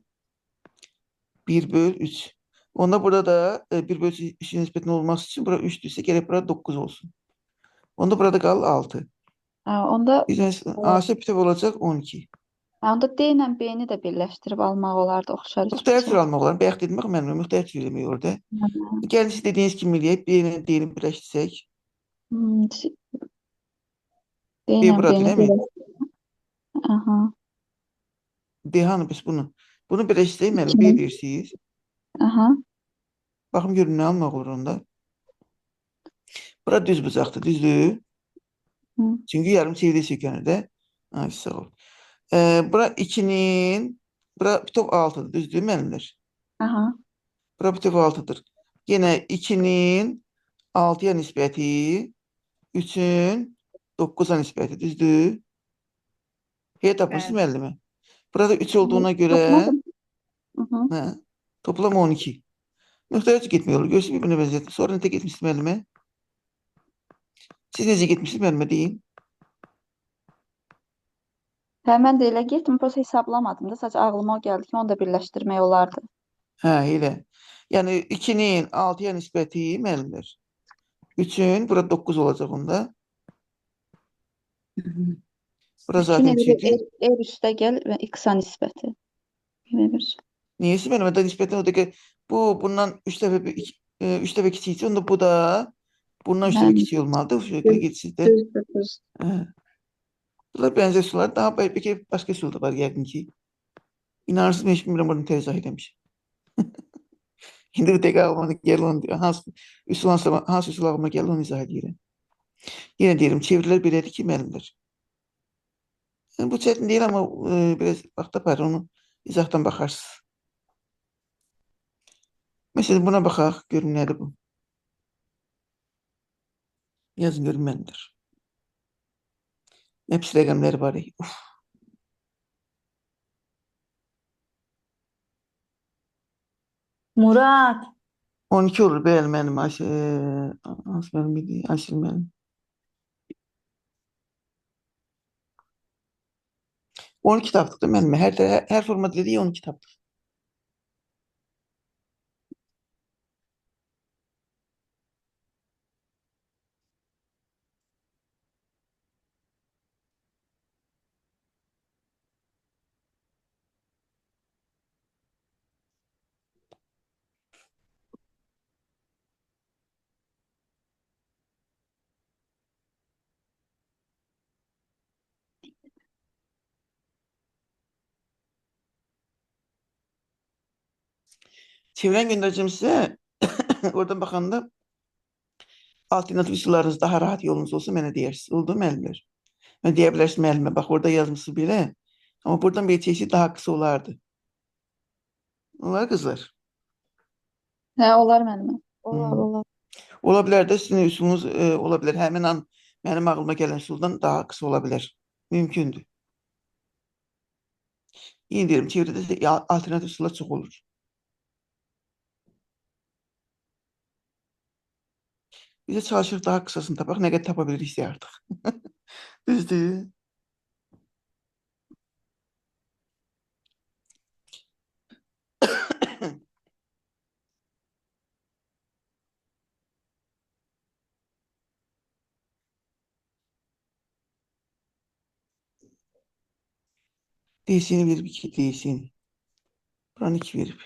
1 böl 3. Onda burada da 1 bölü 3'ün nisbətinin olması üçün bura 3-dürsə gərək bura 9 olsun. Onda burada qalır 6. Hə, onda AC bütöv olacaq 12. hə, onda D ilə B-ni də birləşdirib almaq olardı oxşar Müxtəlif cür üçbucaq. almaq olar. Bayaq dedim axı müəllimə, müxtəlif cür eləmək orada. Hə. Gəlin siz dediyiniz kimi eləyək. B ilə D-ni birləşdirsək. Hmm, D B ilə buradır, B-ni değil mi? birləşdirib. Aha. D hanı biz bunu? Bunu birləşdirsək müəllim, B 2-nin. deyirsiniz. Aha. Baxın görün nə almaq olur onda. Bura düz bucaqdır, düzdür? Hı. Çünki yarım çevrə söykənir də. Ay, sağ ol. Bura 2-nin, bura bütöv 6-dır, düzdür müəllimlər? Aha. Bura bütöv 6-dır. Yenə 2-nin 6-ya nisbəti, 3-ün 9-a nisbəti, düzdür? Hey tapırsınız Bəli. müəllimə. Burada 3 olduğuna görə, Topladım. Hı -hı. hə, toplam 12. Müxtəlif getmək olur. Görürsünüz bir-birinə bənzətmə. Sonra necə getmişsiniz müəllimə? Siz necə getmişsiniz müəllimə deyin. Hə, mən də elə getdim, prosta hesablamadım da, sadəcə ağlıma o gəldi ki, onu da birləşdirmək olardı. Hə, elə. Yəni 2-nin 6-ya nisbəti müəllimlər. 3-ün, bura 9 olacaq onda. Bura Üçün zaten elə 3 bir idi. R üstə gəl və x-a nisbəti. Belə bir şey. Niyəsə mənim də nisbətən o dəqiqə bu bundan 3 dəfə 3 dəfə kiçiksə onda bu da bundan 3 dəfə Hə. kiçik olmalıdır. O şəkildə getsin də. Düzdür, düz. Hə. Bunlar bənzər üsullar. Daha bəlkə başqa üsul da var yəqin ki. İnanırsınız, heç bilmirəm bunu tez izah eləmişəm. İndi bir dəqiqə ağlıma gəlir onu deyirəm. Hansı üsul ağlıma gəlir onu izah edirəm. Yenə deyirəm, çevrilər belədir ki, müəllimlər. Yəni, bu çətin deyil, amma biraz vaxt tapar, onu izahdan baxarsınız. Məsələn, buna baxaq, görüm nədir bu. Yazın görüm müəllimlər. Nə pis rəqəmləri var. Uf. Murad. 12 olur, bəli mənim, Ayşe, hansı mənim idi? Ayşe mənim. 12 tapdıq da müəllimə. Hər formada dediyi 12 tapdıq. Çevirən göndereceğim size. Oradan baxanda alternativ üsullarınız daha rahat yolunuz olsa mənə deyirsiniz. Oldu mu müəllimlər? Mən deyə bilərsiniz müəllimə, bax orada yazmışsınız belə. Amma buradan bir çeşit daha qısa olardı. Olar qızlar. Hə, olar müəllimə. Olar, olar. Ola bilər də sizin üsulunuz ola bilər. Həmin an mənim ağlıma gələn üsuldan daha qısa ola bilər. Mümkündür. Yenə deyirəm, çevrədə alternativ üsullar çox olur. Biz də çalışırıq daha qısasını tapaq. Nə qədər tapa biliriksə artıq. Düzdür. DC-ni verib 2, DC-ni. Buranı 2 verib.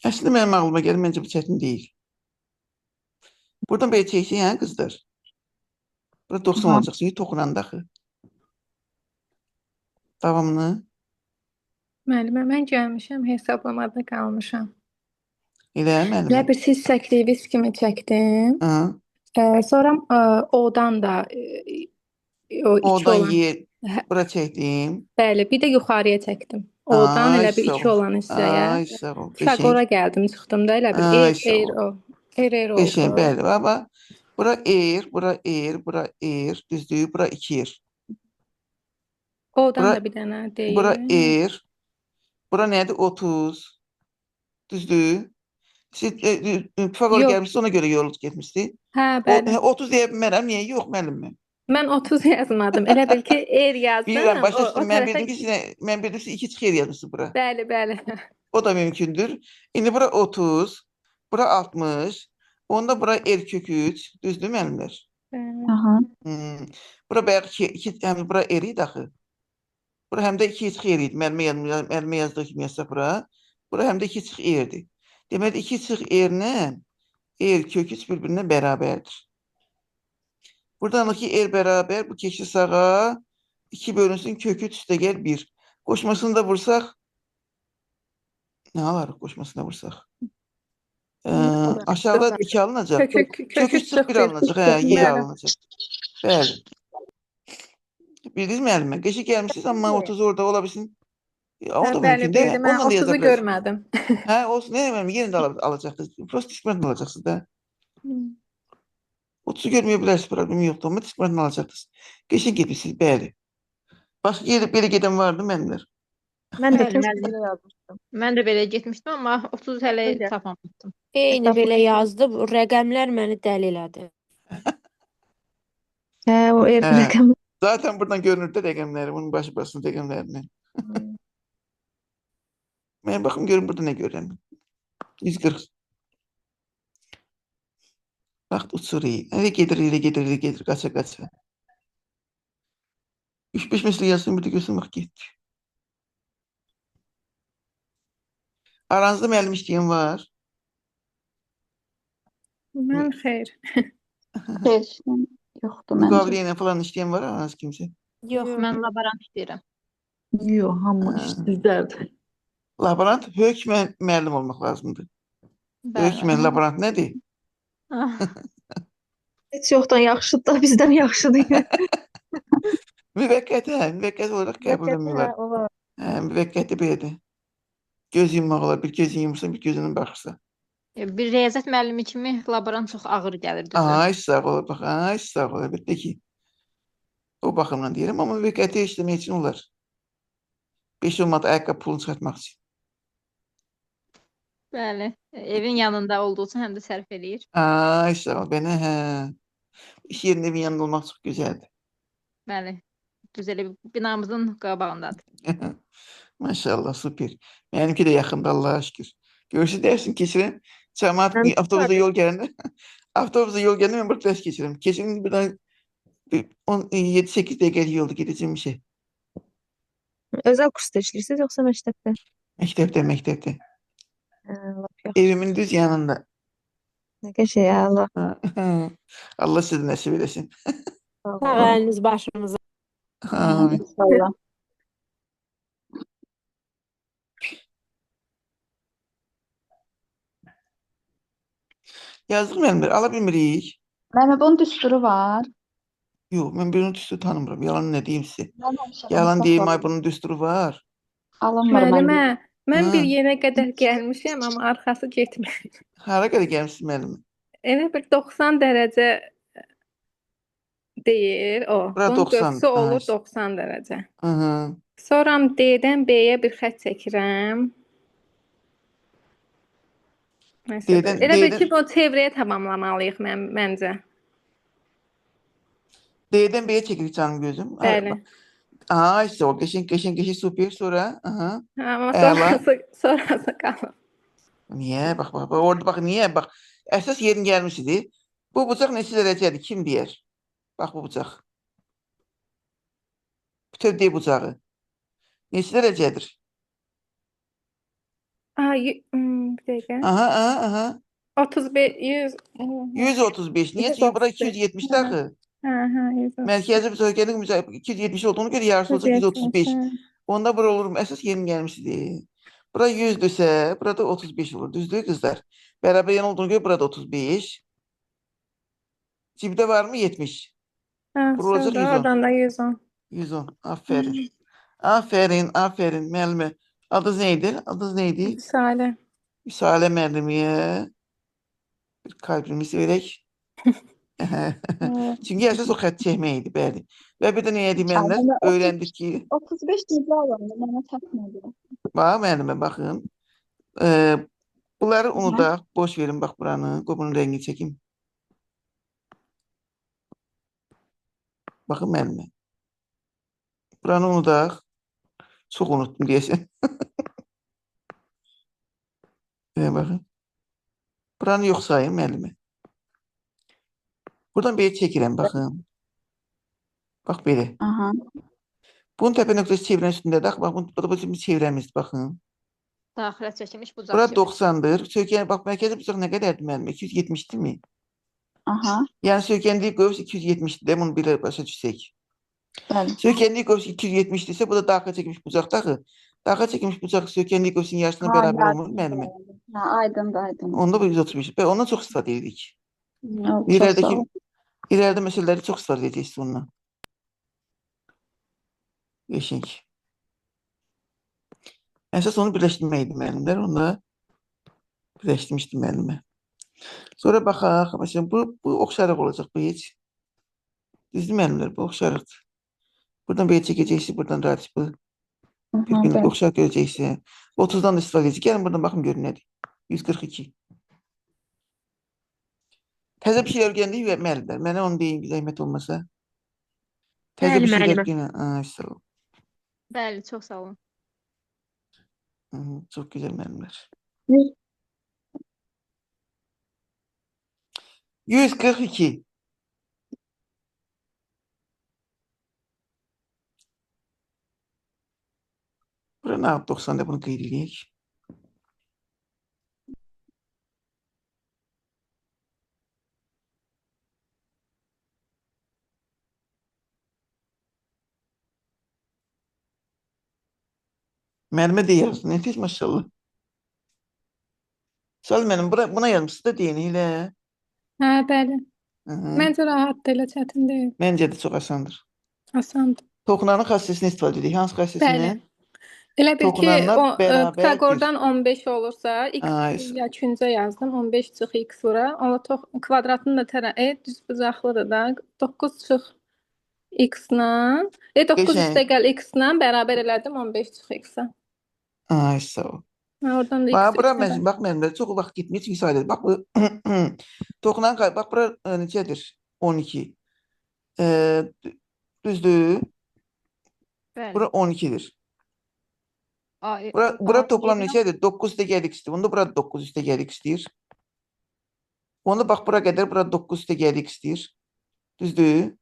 Əslində mənim ağlıma gəlir, məncə bu çətin deyil. Buradan belə çəksin, yəni qızlar. Burada 90 Aha. olacaq, çünki toxunanda axı. Davamını. Müəllimə, mən gəlmişəm, hesablamada qalmışam. Elə müəllimə. Elə bir siz çəkdiyiniz kimi çəkdim. Aha. Sonra O-dan da o 2 O'dan olan. Y bura çəkdim. Bəli, bir də yuxarıya çəkdim. O-dan Ay, elə bir sağ 2 ol. olan hissəyə. Ay, sağ ol. Pifaqora gəldim, çıxdım da elə bir Ay, R, sağ R, ol. O. R, R Qəşəng, oldu. bəli. Baba, bura R, bura R, bura R, düzdür, bura 2 R. O-dan Bura da bir dənə Bura deyil. R. Bura nədir? 30. Düzdür. Siz Pifaqora Yox. gəlmişsiniz, ona görə yol getmişsiniz. Hə, bəli. 30 deyə bilmərəm. Niyə? Yox, müəllim. Mən 30 yazmadım. Elə bil ki, R yazdım. Bilirəm, başa O düşdüm. Mən tərəfə bildim ki, sizə, mən bildim siz 2 çıx R yazmışsınız bura. Bəli, bəli. O da mümkündür. İndi bura 30, bura 60, onda bura R kök 3. Düzdür müəllimlər? Bəli. Aha. Bura bayaq 2, 2, həm bura R idi axı. Bura həm də 2 çıx R idi. Müəllimə yazdığı kimi yazsaq bura. Bura həm də 2 çıx R-dir. Deməli 2 çıx R-nə R kök 3 bir-birinə bərabərdir. Buradan ki R bərabər, bu keçdi sağa 2 bölünsün kök 3 üstə gəl 1. Qoşmasını da vursaq nə alarıq qoşmasını da vursaq? Aşağıda 2 alınacaq. Kök Kök 3 3 çıx çıx 1 1. alınacaq. Hə, Y Bəli. alınacaq. Bəli. Bildiniz müəllimə? Qəşəng gəlmisiniz, amma 30 orada ola bilsin. Ya, o Hə, da bəli, mümkün deyil. bildim. Mən Ondan da yaza 30-u bilərsiniz. görmədim. Hə, olsun. Nə deməm, yenə də alacaqsınız. Prosta diskriminant alacaqsınız da. 30-u görməyə bilərsiniz, problemi yoxdur. Amma diskriminant alacaqsınız. Qəşəng getmisiniz, bəli. Başqa yerə belə gedən vardı müəllimlər? Mən də Bəli, test müəllim. belə yazmışdım. Mən də belə getmişdim, amma 30 hələ Öyle. tapmamışdım. Eyni Hesab- belə yazdı. Bu rəqəmlər məni dəli elədi. Hə, o R Hə. rəqəmi. Zaten buradan görünür də rəqəmləri, bunun başı başının rəqəmlərini. Mən baxım görüm burada nə görürəm. 140. Vaxt uçur. Elə gedir, elə gedir, elə gedir, qaça qaça. 3-5 məsələ yazsın, bir də görsün bax getdi. Aranızda müəllim işləyən var. Mən xeyr. Xeyr, yoxdur məncə. Müqavilə ilə falan işləyən var aranızda kimsə? Yox. Mən laborant işləyirəm. Yox, hamı Hə. işsizlərdir. Laborant hökmən müəllim olmaq lazımdır. Bəli. Hökmən laborant nədir? Ah, Heç yoxdan yaxşıdır da, bizdən yaxşıdır. Müvəqqəti, hə, müvəqqəti olaraq qəbul Müvəqqəti, etmiyorlar. hə, o var. Hə, müvəqqəti belədir. Göz yummaq olar, bir gözünü yumursan, bir gözünün baxırsan. Bir riyaziyyat müəllimi kimi laborant çox ağır gəlir düzü. Ay sağ ol, bax, ay sağ ol, əlbəttə ki. O baxımdan deyirəm, amma müvəqqəti işləmək üçün olar. 5 manat ayaqqabı pulunu çıxartmaq üçün. Bəli. Evin yanında olduğu üçün həm də sərf eləyir. Ay sağ ol, mənə hə. İş yerində evin yanında olmaq çox gözəldir. Bəli. Düz elə binamızın qabağındadır. Maşallah, super. Mənimki də yaxında Allaha şükür. Görürsüz dərsini keçirəm. Cəmaət Mən avtobusda yol gələndə, avtobusda yol gələndə mən burada dərs keçirəm. Keçirim buradan bir 7-8 dəqiqəlik yolda gedəcəyim işə. Özəl kursda işləyirsiniz yoxsa məktəbdə? Məktəbdə, məktəbdə. Hə, lap yaxşı. Evimin düz yanında. Nə qəşəng, əla. Allah sizə nəsib eləsin. Sağ Sağ olun. əliniz başınıza. Amin. İnşallah. Yazdıq müəllimlər, ala bilmirik. Müəllimə, bunun düsturu var. Yox, mən bunun düsturu tanımıram. Yalan nə deyim sizə? Mən Yalan deyim, ay bunun düsturu var. Alınmır Müəllimə, məndə. mən bir Hə. yerə qədər gəlmişəm, amma arxası getmir. Hara qədər gəlmisiniz müəllim? Elə bir 90 dərəcə deyir o. Bura Bunun 90. qövsü olur Ha. 90 dərəcə. Hı -hı. Sonra D-dən B-yə bir xətt çəkirəm. Nəsə D-dən belə. Elə bil D-dən ki, bunu çevrəyə tamamlamalıyıq məncə. D-dən B-yə çəkirik canım gözüm. Ay, Bəli. bax. Aha, işte o qəşəng qəşəng qəşəng super sonra. Aha. Amma Əla. sonrası qalır. Niyə? Bax bax bax orada bax niyə? Bax əsas yerin gəlmişdi. Bu bucaq neçə dərəcədir? Kim deyər? Bax bu bucaq. Bütöv D bucağı. Neçə dərəcədir? Aa, bir dəqiqə. Aha, aha, aha. 35 100 135. Niyə? Çünki bura 135. 270 axı. Hə, hə, 135. Mərkəzi bucaq bucaq 270 olduğuna görə yarısı olacaq 135. Hə. Onda bura olur. Əsas yerin gəlmişdi. Bura 100-dürsə, burada 35 olur. Düzdür qızlar? Bərabər yan olduğuna görə burada 35. Cibdə var mı 70? Hə, Bura olacaq sonra 110. oradan da 110. 110. Aferin. Aferin, aferin müəllimə. Adınız neydi? Adınız neydi? Salə. Müsalə müəllimiyə bir kalbimizi verək. Çünki əsas o xətt çəkmək idi, bəli. Və bir də nə edik müəllimlər? Müəllimə, Öyrəndik ki, 35 necə alındı? Mənə çatmadı. bax müəllimə baxın. Bunları unudaq, boş verin bax buranı. Qoy bunun rəngini çəkim. Baxın müəllimə. Buranı unudaq. Çox unutdum deyəsən. Baxın. Buranı yox sayın müəllimə. Buradan belə çəkirəm, baxın. Bax belə. Aha. Bunun təpə nöqtəsi çevrənin üstündədir. Bax, bu da bizim çevrəmizdir, baxın. Daxilə çəkilmiş bucaq Bura kimi. 90-dır. Söykən, bax, mərkəzi bucaq nə qədərdir müəllim? 270-dirmi? Aha. Yəni söykəndiyi qövs 270-dir də, bunu belə başa düşsək. Bəli. Söykəndiyi qövs 270-dirsə, bu da daxilə çəkilmiş bucaqdır axı. Daxilə çəkilmiş bucaq söykəndiyi qövsün yarısına Ha, bərabər yarısı olmur müəllimi. Hə, aydındır, aydındır. Onda bu 135. Və ondan çox istifadə edirik. Çox sağ İləridəki ol. ileride məsələləri çox istifadə edəcəksiniz ondan. Qəşəng. Əsas onu birləşdirmək idi müəllimlər. Onu da birləşdirmişdim müəllimə. Sonra baxaq. Məsələn, bu oxşarıq olacaq bu heç. Düzdür müəllimlər, bu oxşarıqdır. Buradan belə çəkəcəksiniz, buradan radius bu. Bir-birini Bəli. oxşar görəcəksiniz. 30-dan da istifadə edəcək. Gəlin buradan baxın görün nədir. 142. Təzə bir şeylər öyrəndik və müəllimlər. Mənə onu deyin, zəhmət olmasa. Təzə Bəli, bir şeylər müəllimə. yenə. Ay, sağ ol. Bəli, çox sağ olun. Hı -hı, çox gözəl müəllimlər. 142. Bura nə yapıb 90-da bunu qeyd eləyək. Müəllimə də yazdı. Nə tez maşallah. Sual müəllim, buna yazmışsınız da deyin elə. Hə, bəli. Hı -hı. Məncə rahatdır, elə çətin deyil. Məncə də çox asandır. Asandır. Toxunanın xassəsini istifadə edirik. Hansı xassəsindən? Bəli. Elə bil ki, Toxunanlar bərabərdir. Pifaqordan 15 olursa, x Ay, ya küncə yazdım, 15 çıx x vura. Onda kvadratın da düz bucaqlıdır da. 9 çıx x-la, 9 Qəşəng. üstə gəl x-la bərabər elədim 15 çıx x-a. Ay, sağ ol. Hə, oradan da x Bax, bura 3-ə məsələn, bax müəllimlər çox vaxt getmir çünki sadədir. Bax bu toxunan bax bura neçədir? 12. Düzdür. Bəli. Bura 12-dir. A, Bura A, toplam Y-dən neçədir? 9 üstə gəl x-dir. Bunda bura 9 üstə gəl x-dir. Onda bax bura qədər bura 9 üstə gəl x-dir. Düzdür?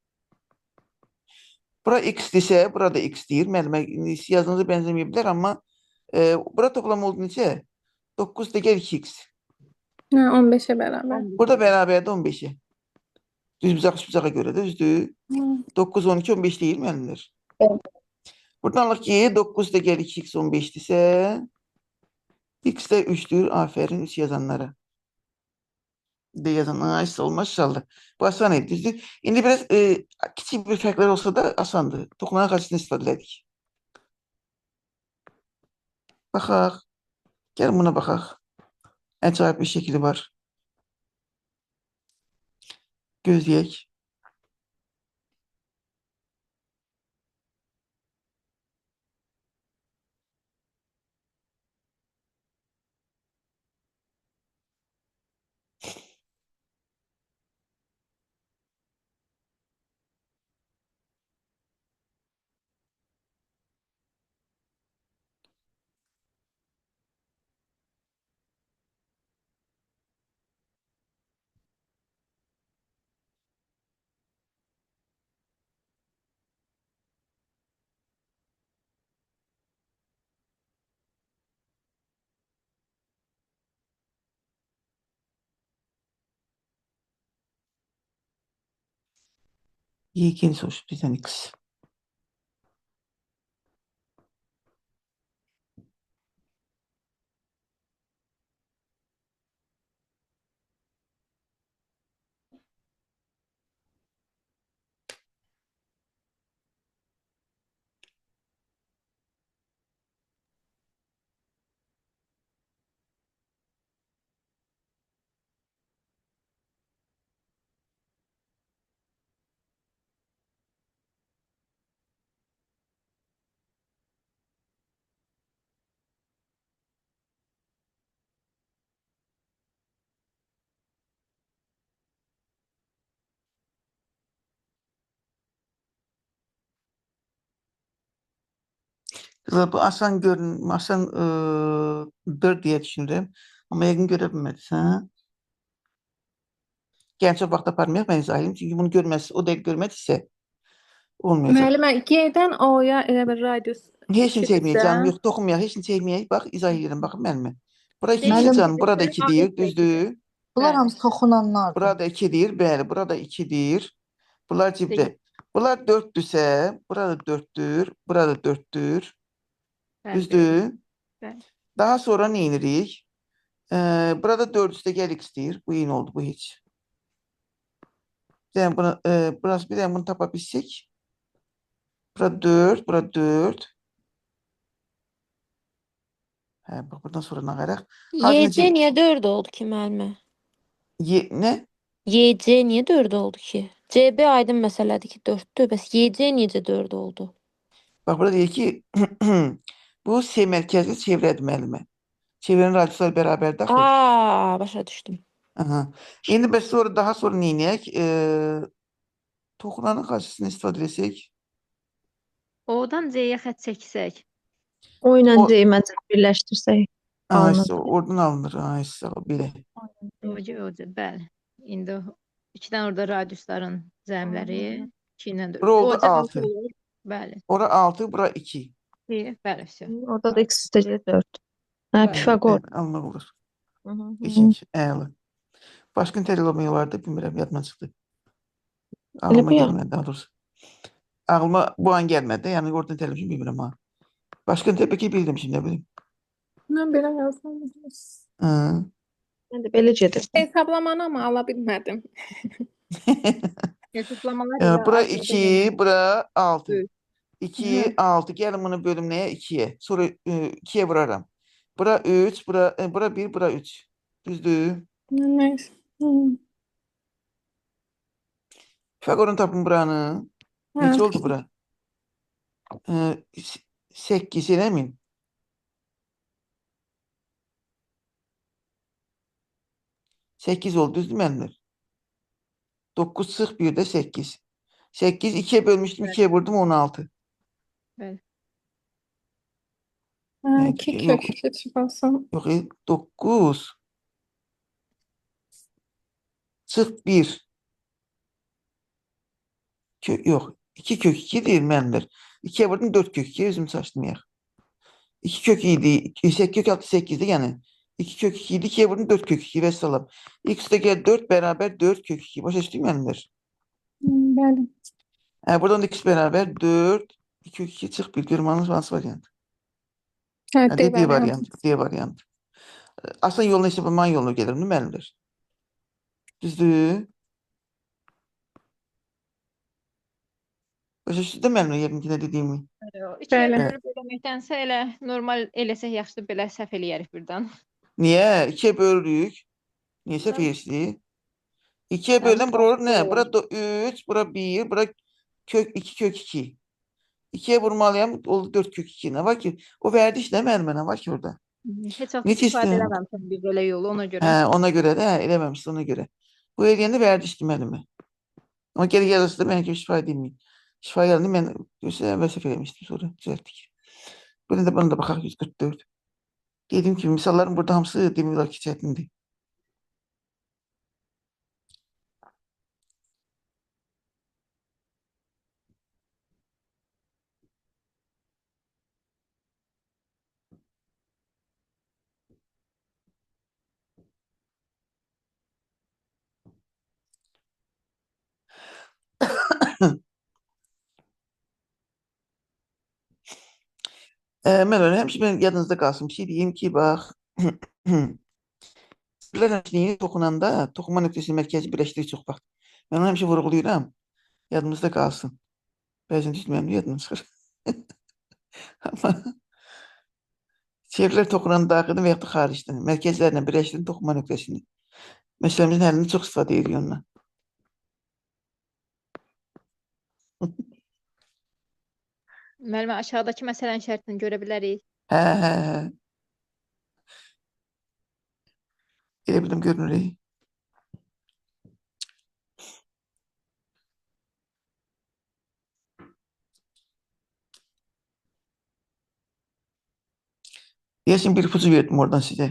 Bura x-dirsə, bura da x-dir. Müəllimə yazdığınıza bənzəməyə bilər, amma bura toplam oldu neçə? 9 üstə gəl 2x. Hə, 15-ə bərabər. Burada bərabərdir 15-ə. Düz bucaq üç bucağa görə də düzdür. Hı. 9, 12, 15 deyil müəllimlər. Evet. Buradan alaq ki, 9 da gəl 2x 15-dirsə, x də 3-dür. Afərin 3 yazanlara. D yazanlara ay sağ ol, maşallah. Bu asan idi, düzdür. İndi biraz kiçik bir fərqlər olsa da asandır. Toxunan xassəsini istifadə elədik. Baxaq. Gəlin buna baxaq. Əcaib bir şəkili var. Gözləyək. Y2'ni sormuş bizden x. Kızlar, bu asan görün, asan dır deyə düşünürəm. Amma yəqin görə bilmədiniz, hə? Gəlin çox vaxt aparmayaq, mən izah edeyim. Çünki bunu görməz, o dəqiq görmədiksə olmayacaq. Müəllimə, G-dən O-ya elə bir radius Heç nə çəkməyək tikibsə, canım, yox, toxunmayaq, heç nə çəkməyək. Bax, izah edirəm, baxın müəllimə. Bura 2 Müəllim- canım, burada 2 deyir, düzdür? Bunlar Bəli. hamısı toxunanlardır. Burada 2 deyir, bəli, burada 2 deyir. Bunlar cibdə. Bunlar 4-dürsə, burada 4-dür, burada 4-dür. Bəli, Düzdür? Bəli. Daha sonra nə edirik? Burada 4 üstə gəl x deyir. Bu eyni oldu, bu heç. Bir dənə bunu, burası, bir dənə bunu tapa bilsək. Bura 4, bura 4. Hə, bax, buradan sonra nə qaraq? YC niyə 4 oldu ki müəllimə? Y, nə? YC niyə 4 oldu ki? CB aydın məsələdir ki 4-dür. Bəs YC necə 4 oldu? Bax, burada deyir ki, bu C mərkəzli çevrədir müəllimə. Çevrənin radiusları bərabərdir axı. Aa, başa düşdüm. Aha. İndi bəs sonra daha sonra nə edək? Toxunanın xassəsini istifadə etsək. O-dan C-yə xətt çəksək. O ilə O- C-yi məncə birləşdirsək Ha, alınır. işte oradan alınır. Ha, işte belə. OC, OC, bəli. İndi iki dənə orada radiusların cəmləri 2 ilə 4. Bura oldu OC 6. olur. Bəli. Ora 6, bura 2. İki, bəli, vəsə. Orada da x üstəgəl 4. Hə, Bəli. Pifaqor. Bəli, alınmaq olur. Hı -hı. İkinci, əla. Başqa nə tər eləmək olardı, bilmirəm, yadımdan çıxdı. Elə Ağlıma bu ya. gəlmədi daha doğrusu. Ağlıma bu an gəlmədi. Yəni oradan tələmişim bilmirəm ha. Başqa nə bəlkə bildim şimdi, nə bilim. Mən belə yazdım. Hı. Mən də belə gedirdim. Hesablamanı amma ala bilmədim. Hesablamalar elə Bura aşağıda 2, görünür. bura 6. Üç. 2, Hı. 6. Gəlin bunu bölüm nəyə? 2-yə. Sonra 2-yə vuraram. Bura 3, bura 1, bura 3. Düzdür? Neyse. Hı. Pifagorun tapın buranı. Hə. Neçə oldu bura? 8 eləmin. 8 oldu, düzdür müəllimlər? 9 çıx 1 də 8. 8 2-yə bölmüşdüm, Bəli. 2-yə vurdum 16. Bəli. Hə, Yəni, 2 yox, kök 2 çıxılsın. yox, 9 çıx 1. Kök, yox, 2 kök 2 deyil müəllimlər. 2-yə vurdum 4 kök 2, özüm çaşdım. 2 kök idi, 8 kök 6 8-dir, yəni 2 kök 2 idi, 2-yə vurdum 4 kök 2 vəssalam. X də gəl 4 bərabər 4 kök 2. Başa düşdün müəllimlər? Bəli. Hə, buradan da x bərabər 4 2 kök 2 çıx 1. Görüm hansı variant? Hə, Hə, D D, D variantı. variantı, D variantı. Asan yolunu hesaplamanın yolunu gedirəm, değil mi müəllimlər? Düzdür? Başa düşdün də müəllimlər yəqin ki, nə dediyimi? İkiyə Bəli. bölüb eləməkdənsə elə normal eləsək yaxşıdır, belə səhv eləyərik birdən. Niyə? 2-yə bölürük. Niyə səhv eləyirsiniz? 2-yə Yəni bölən bura olur nə? olur. Bura 3, bura 1, bura kök 2 kök 2. 2-yə vurmalıyam, oldu 4 kök 2. Nə var ki? O vərdiş nə müəllimə, nə var ki orada? Heç vaxt Necə istifadə istəyirəm? eləməmişəm biz belə yolu ona görə. Hə, ona görə də, hə, eləməmişsin ona görə. Bu eləyəndə vərdişdir müəllимə. Amma geri yazısı da mən ki, şifa edilməyim. Şifa gələndə mən göstərəm və səhv eləmişdim sonra düzəltdik. Buna da buna da baxaq 144. Dedim ki, misalların burada hamısı demək olar ki, çətindir. Mən öyle həmişə mən yadınızda qalsın bir şey deyim ki, bax, Sirlər həmçinin toxunanda toxunma nöqtəsinin mərkəzi birləşdirir çox vaxt. Mən onu həmişə vurğulayıram. Yadımızda qalsın. Bəzən düzdür, mənim yadımdan çıxır. Amma çevrələr toxunan daxildən və yaxud da xaricdən mərkəzlərlə birləşdirin toxunma nöqtəsini. Məsələmizin həllini çox istifadə edirik onunla. Müəllimə aşağıdakı məsələnin şərtini görə bilərik. Hə, hə, hə. Elə bildim görünür. Deyəsən bir ipucu verdim oradan sizə.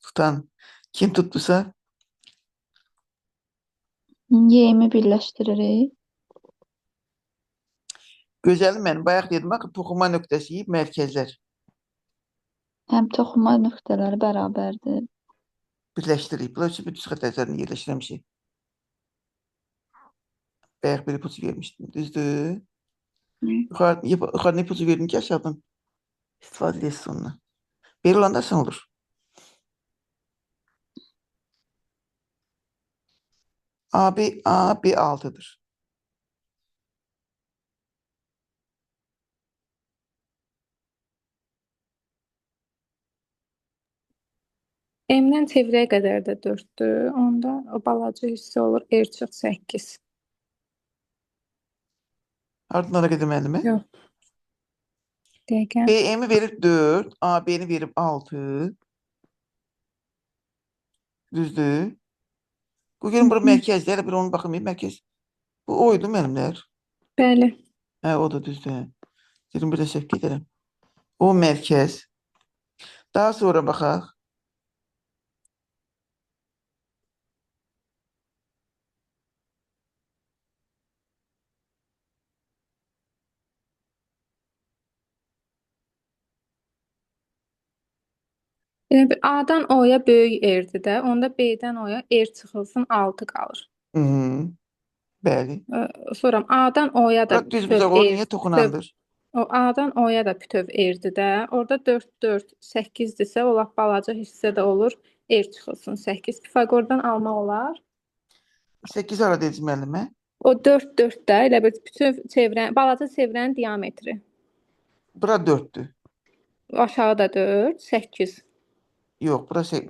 Tutan kim tutdusa Y-mi birləşdiririk. Gözəlim mənim bayaq dedim axı toxunma nöqtəsi mərkəzlər Həm toxunma nöqtələri bərabərdir. birləşdiririk. Bunlar üçün bir düz xətt üzərində yerləşdirən bir şey. Bayaq bir ipucu vermişdim. Düzdür? Yuxarıdan ipucu verdim ki aşağıdan istifadə edəsiniz onunla. Belə olanda asan olur. AB, A, B 6'dır. M-dən çevrəyə qədər də 4-dür. Onda o balaca hissə olur R çıx 8. Hardan hara qədər müəllimə? Yox. Dəqiqə. BM-i verib 4, AB-ni verib 6. Düzdür. Bu görün bura mərkəzdir. Hələ bir onu baxım. Mərkəz. Bu oydu müəllimlər. Bəli. Hə, o da düzdür. Hə. Dedim burada səhv gedirəm. O mərkəz. Daha sonra baxaq. Elə bir A-dan O-ya böyük R-dir də. Onda B-dən O-ya R çıxılsın 6 qalır. Hı -hı. Bəli. Sonra A-dan O-ya da Bura düz bütöv bucaq olur. R. Niyə toxunandır? O A-dan O-ya da bütöv R-dir də. Orada 4, 4, 8-dirsə, o lap balaca hissə də olur. R çıxılsın 8. Pifaqordan almaq olar. 8 hara dediniz müəllimə? O 4, 4 də elə bir bütöv çevrən, balaca çevrənin diametri. Bura 4-dür. Aşağıda 4, 8. Yox,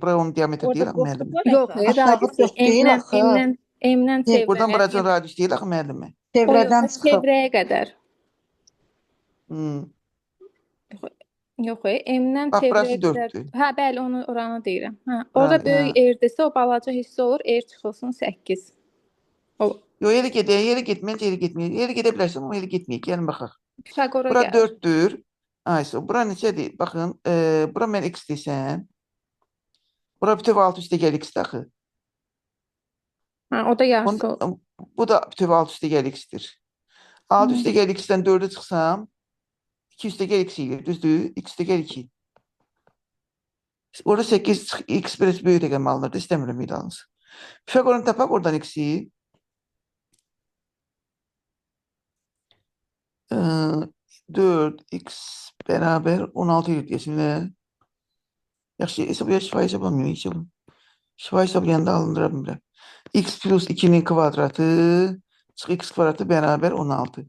bura onun diametri Orada deyil axı boşluq müəllimə. var Yox, axı. Aşağı radiusu dörd deyil M-dən, axı. M-dən, M-dən Yox, Buradan çevrəyə. buracan radius deyil axı müəllimə. O yox, Çevrədən çıxıb. çevrəyə qədər. Hı. Yox, M-dən Bax, burası çevrəyə qədər. 4-dür. Hə, bəli, onu oranı deyirəm. Hə, orada Buranı, böyük hə. R-dirsə, o balaca hissə olur, R çıxılsın 8. O Yox, yerə gedək, yerə getməyək, yerə getməyək. Yerə gedə bilərsən, amma yerə getməyək. Gəlin baxaq. Pifaqora Bura gəlir. 4-dür. Aysa, bura neçədir? Baxın, bura mən x desəm. Bura bütöv 6 üstə gəl x-dir axı. Hə, o da yarısı Onda, bu da bütöv 6 üstə gəl x-dir. 6 üstə gəl x-dən 4-ü çıxsam, 2 üstə gəl x eləyir. Düzdür? X üstə gəl 2. Orada 8 x biraz böyük rəqəm alınırdı. İstəmirəm elə alınsın. Pifaqorun tapaq oradan x-i. 4x beraber 16 eləyir deyəsən. Elə. Yaxşı, hesab, şifahi hesablamıyorum. Hesablam. Şifahi hesablayanda alındıra bilmirəm. X plus 2'nin kvadratı çıx x kvadratı beraber 16.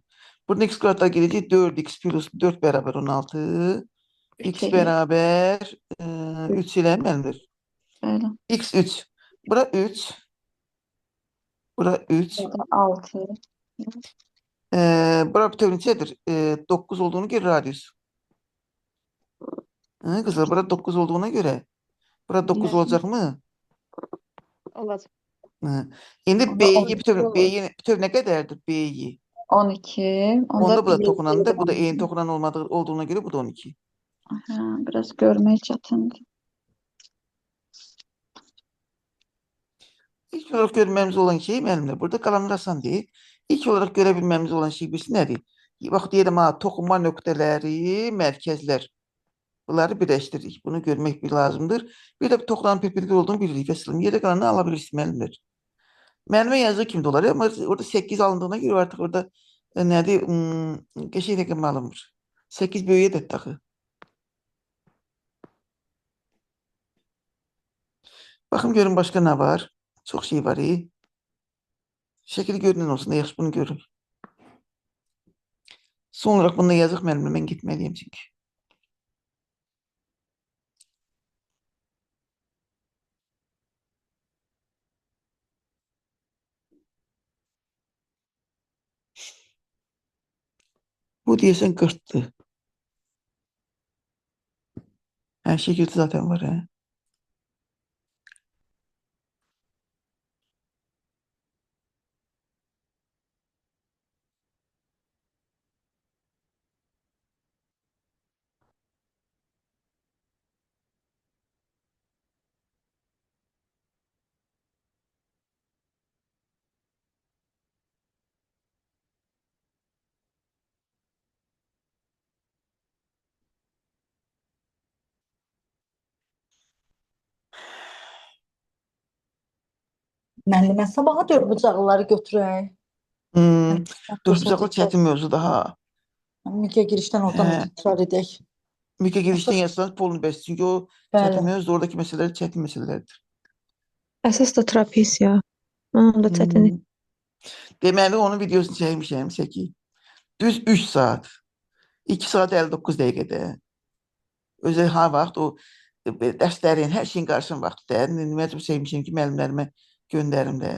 Burada x kvadratlar gelecek 4x plus 4 beraber 16. 3 X eləyir. beraber 3 ilə müəllimdir. Bəli. X 3. Bura 3. Bura 3. Burada 6. Bura bütöv neçədir? 9 olduğunu görə radius. Hı, qızlar, bura 9 olduğuna görə. Bura 9 Bəli. olacaq mı? Olacaq. Hı. İndi Onda BY 12 bütöv, olur. BY bütöv nə qədərdir? BY. 12. Onda Onda bu da BY toxunanda, bu da 12. eyni toxunan olmadığı olduğuna görə bu da 12. Hə, biraz görmək çətindir. İlk olarak görmemiz olan şey müəllimlər, burada qalanlar asan deyil. İlk olarak görə bilməmiz olan şey birisi nədir? Bax deyirəm ha, toxunma nöqtələri, mərkəzlər. Bunları birləşdiririk. Bunu görmək bir lazımdır. Bir də toxunan perpendiküler olduğunu bilirik. Vəssalam. Yerdə qalanı ala bilirsiniz müəllimlər. Müəllimə yazdığı kimi də olar. Amma orada 8 alındığına görə artıq orada nədir? Qəşəng rəqəm alınmır. 8 böyük ədəddir axı. Baxın görün başqa nə var? Çox şey var. Şəkili görünən olsun da yaxşı bunu görün. Son olarak bunu da yazıq müəllimlə mən getməliyəm çünki. Bu deyəsən 40-dır. Hə, şəkildə zaten var, hə. Müəllimə sabaha dördbucaqlıları götürək. Dördbucaqlı çətin mövzu daha. Müqə girişdən oradan da Hə. təkrar edək. Müqə girişdən Əsas yazsanız polunu bəs. Çünki o çətin bəli. mövzu, oradakı məsələlər çətin məsələlərdir. Əsas da trapesiya. Onun da çətin. Deməli, onun videosunu çəkmişəm, çəki. Düz 3 saat. 2 saat 59 dəqiqədə. Özə ha vaxt o Belə dərslərin, hər şeyin qarşısının vaxtı da. Məcbur çəkmişəm ki, müəllimlərimə göndərim də.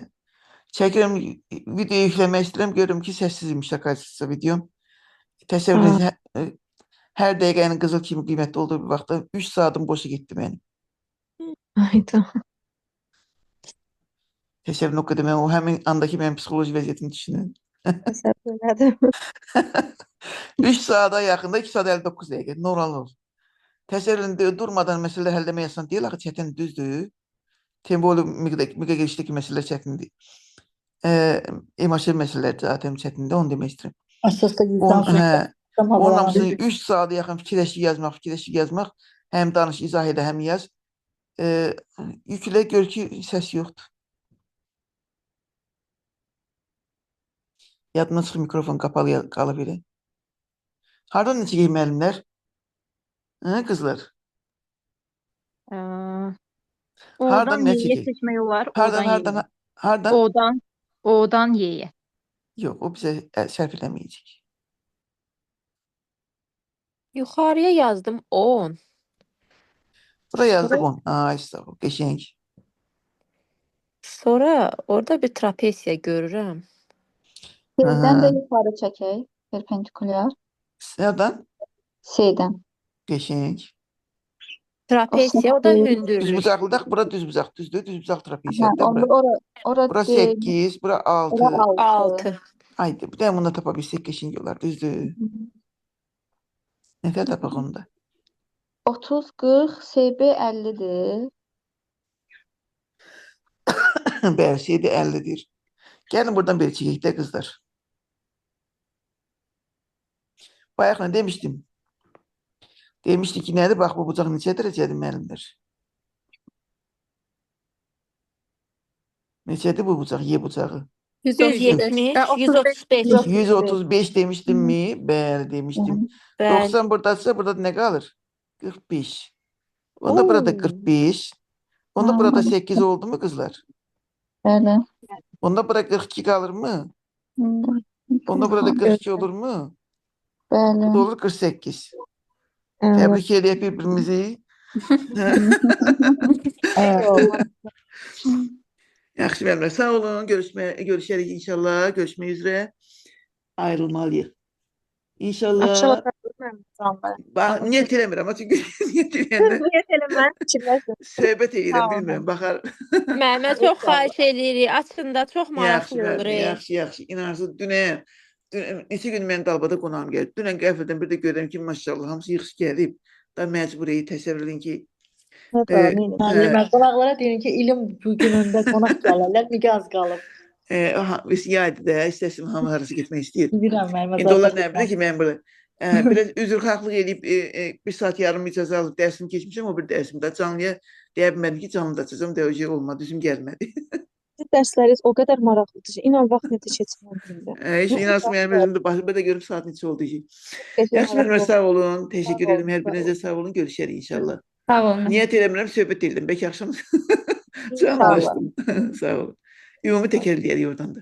Çəkirəm, video yükləmək istəyirəm, görürüm ki, səssiz imiş arkadaşlar videom. Təsəvvür edin, hər dəqiqənin qızıl kimi qiymətli olduğu bir vaxtda 3 saatım boşa getdi mənim. Hayda. Təsəvvür o qədər mən o həmin andakı mənim psixoloji vəziyyətimi düşünün. Təsəvvür elədim. 3 saata yaxında 2 saat 59 dəqiqə normal olur. Təsəvvür edin, durmadan məsələlər həll etmək asan deyil, axı çətin düzdür. Tempo müqə girişdəki məsələlər çətindir. Emosional məsələlər zaten çətindir, onu demək istəyirəm. Əsas da 100-dən sonra Onun hamısını 3 saata yaxın fikirləşib yazmaq, fikirləşib yazmaq, həm danış, izah edə, həm yaz. Yüklə gör ki, səs yoxdur. Yadımdan çıxır mikrofon qapalı qalıb elə. Hardan neçə gəlib müəllimlər? Hə, qızlar? Hardan O'dan nə Y-yə çəkək? seçmək olar. Hardan, O'dan hardan, Y-yə. hardan? O'dan Y-yə. Yox, o bizə sərf eləməyəcək. Yuxarıya yazdım 10. Bura yazdıq 10. Ay, sağ ol, qəşəng. Sonra orada bir trapesiya görürəm. C-dən də Aha. yuxarı çəkək. Perpendikulyar. Nereden? C-dən. Qəşəng. Trapesiya o da Düz hündürlük. Düzbucaqlıdaq, bura düzbucaq, düzdür? Düzbucaq Hə, trapesiyadır onda bura. ora Bura D, 8, bura 6. ora 6. 6. Haydi, bir də bunu da tapa bilsək qəşəng olar, düzdür? Nətər tapaq onu da? 30, 40, SB 50-dir. Bəli, şeydə 50-dir. Gəlin buradan bir çəkək də qızlar. Bayaq nə demişdim? Demişdik ki, nədir? Bax, bu bucaq neçə dərəcədir müəllimlər? Neçədir bu bucaq, Y bucağı? 135. 170, 35. 135. 135 demişdim mi? Bəli, demişdim. Bəli. 90 buradadırsa, burada nə qalır? 45. Onda burada Oo. 45. Onda burada 8 oldu mu qızlar? Bəli. Onda bura 42 qalır mı? Onda burada 42 olur mu? Bəli. Bu da olur 48. Evet. Tebrik edək birbirimizi. Evet. Yaxşı müəllimlər, sağ olun. Görüşərik inşallah. Görüşmək üzrə. Ayrılmalıyıq. İnşallah. Axşam canlı. Bax, niyyət eləmirəm, çünki niyyət eləyəndə Niyyət eləmə, fikirləşmə. söhbət eləyirəm, Sağ olun. bilmirəm. Baxar. Müəllimə çox xahiş eləyirik. Açın da çox Yaxşı, maraqlı olur. müəllim, yaxşı, yaxşı. İnanırsınız, dünən, neçə gün mənim dalbada qonağım gəldi. Dünən qəfildən bir də görürəm ki, maşallah, hamısı yığış gəlib. Da məcbur ey, təsəvvür edin ki, Nə da, nə edeyim? Müəllimə, qonaqlara deyin ki, ilin bu günündə qonaq gələrlər, müqə az qalıb. Yaydı da, istəsin hamı harası getmək istəyir. Bilirəm müəllimə, İndi onlar zaten nə bilir ki, mən burada biraz üzrxahlıq eləyib bir saat yarım icazə alıb dərsimi keçmişəm, o bir dərsimi də canlıya deyə bilmədim ki, canlı da açacağam, deyə olmadı, üzüm gəlmədi. Sizin dərsləriniz o qədər maraqlıdır ki, inan vaxt necə keçir bilmirəm. Heç inansın mənim özüm də başım, bir də görüm saat neçə oldu ki. Qəşəng Yaxşı müəllimə, maraqlı. sağ olun, təşəkkür Sağ olun, edirəm hər sağ birinizə, sağ olun, görüşərik inşallah. Sağ olun. Niyyət eləmirəm, söhbət edirəm, bəlkə axşam İnşallah. canlaşdım. Sağ olun. Ümumi təkərləyərik oradan da.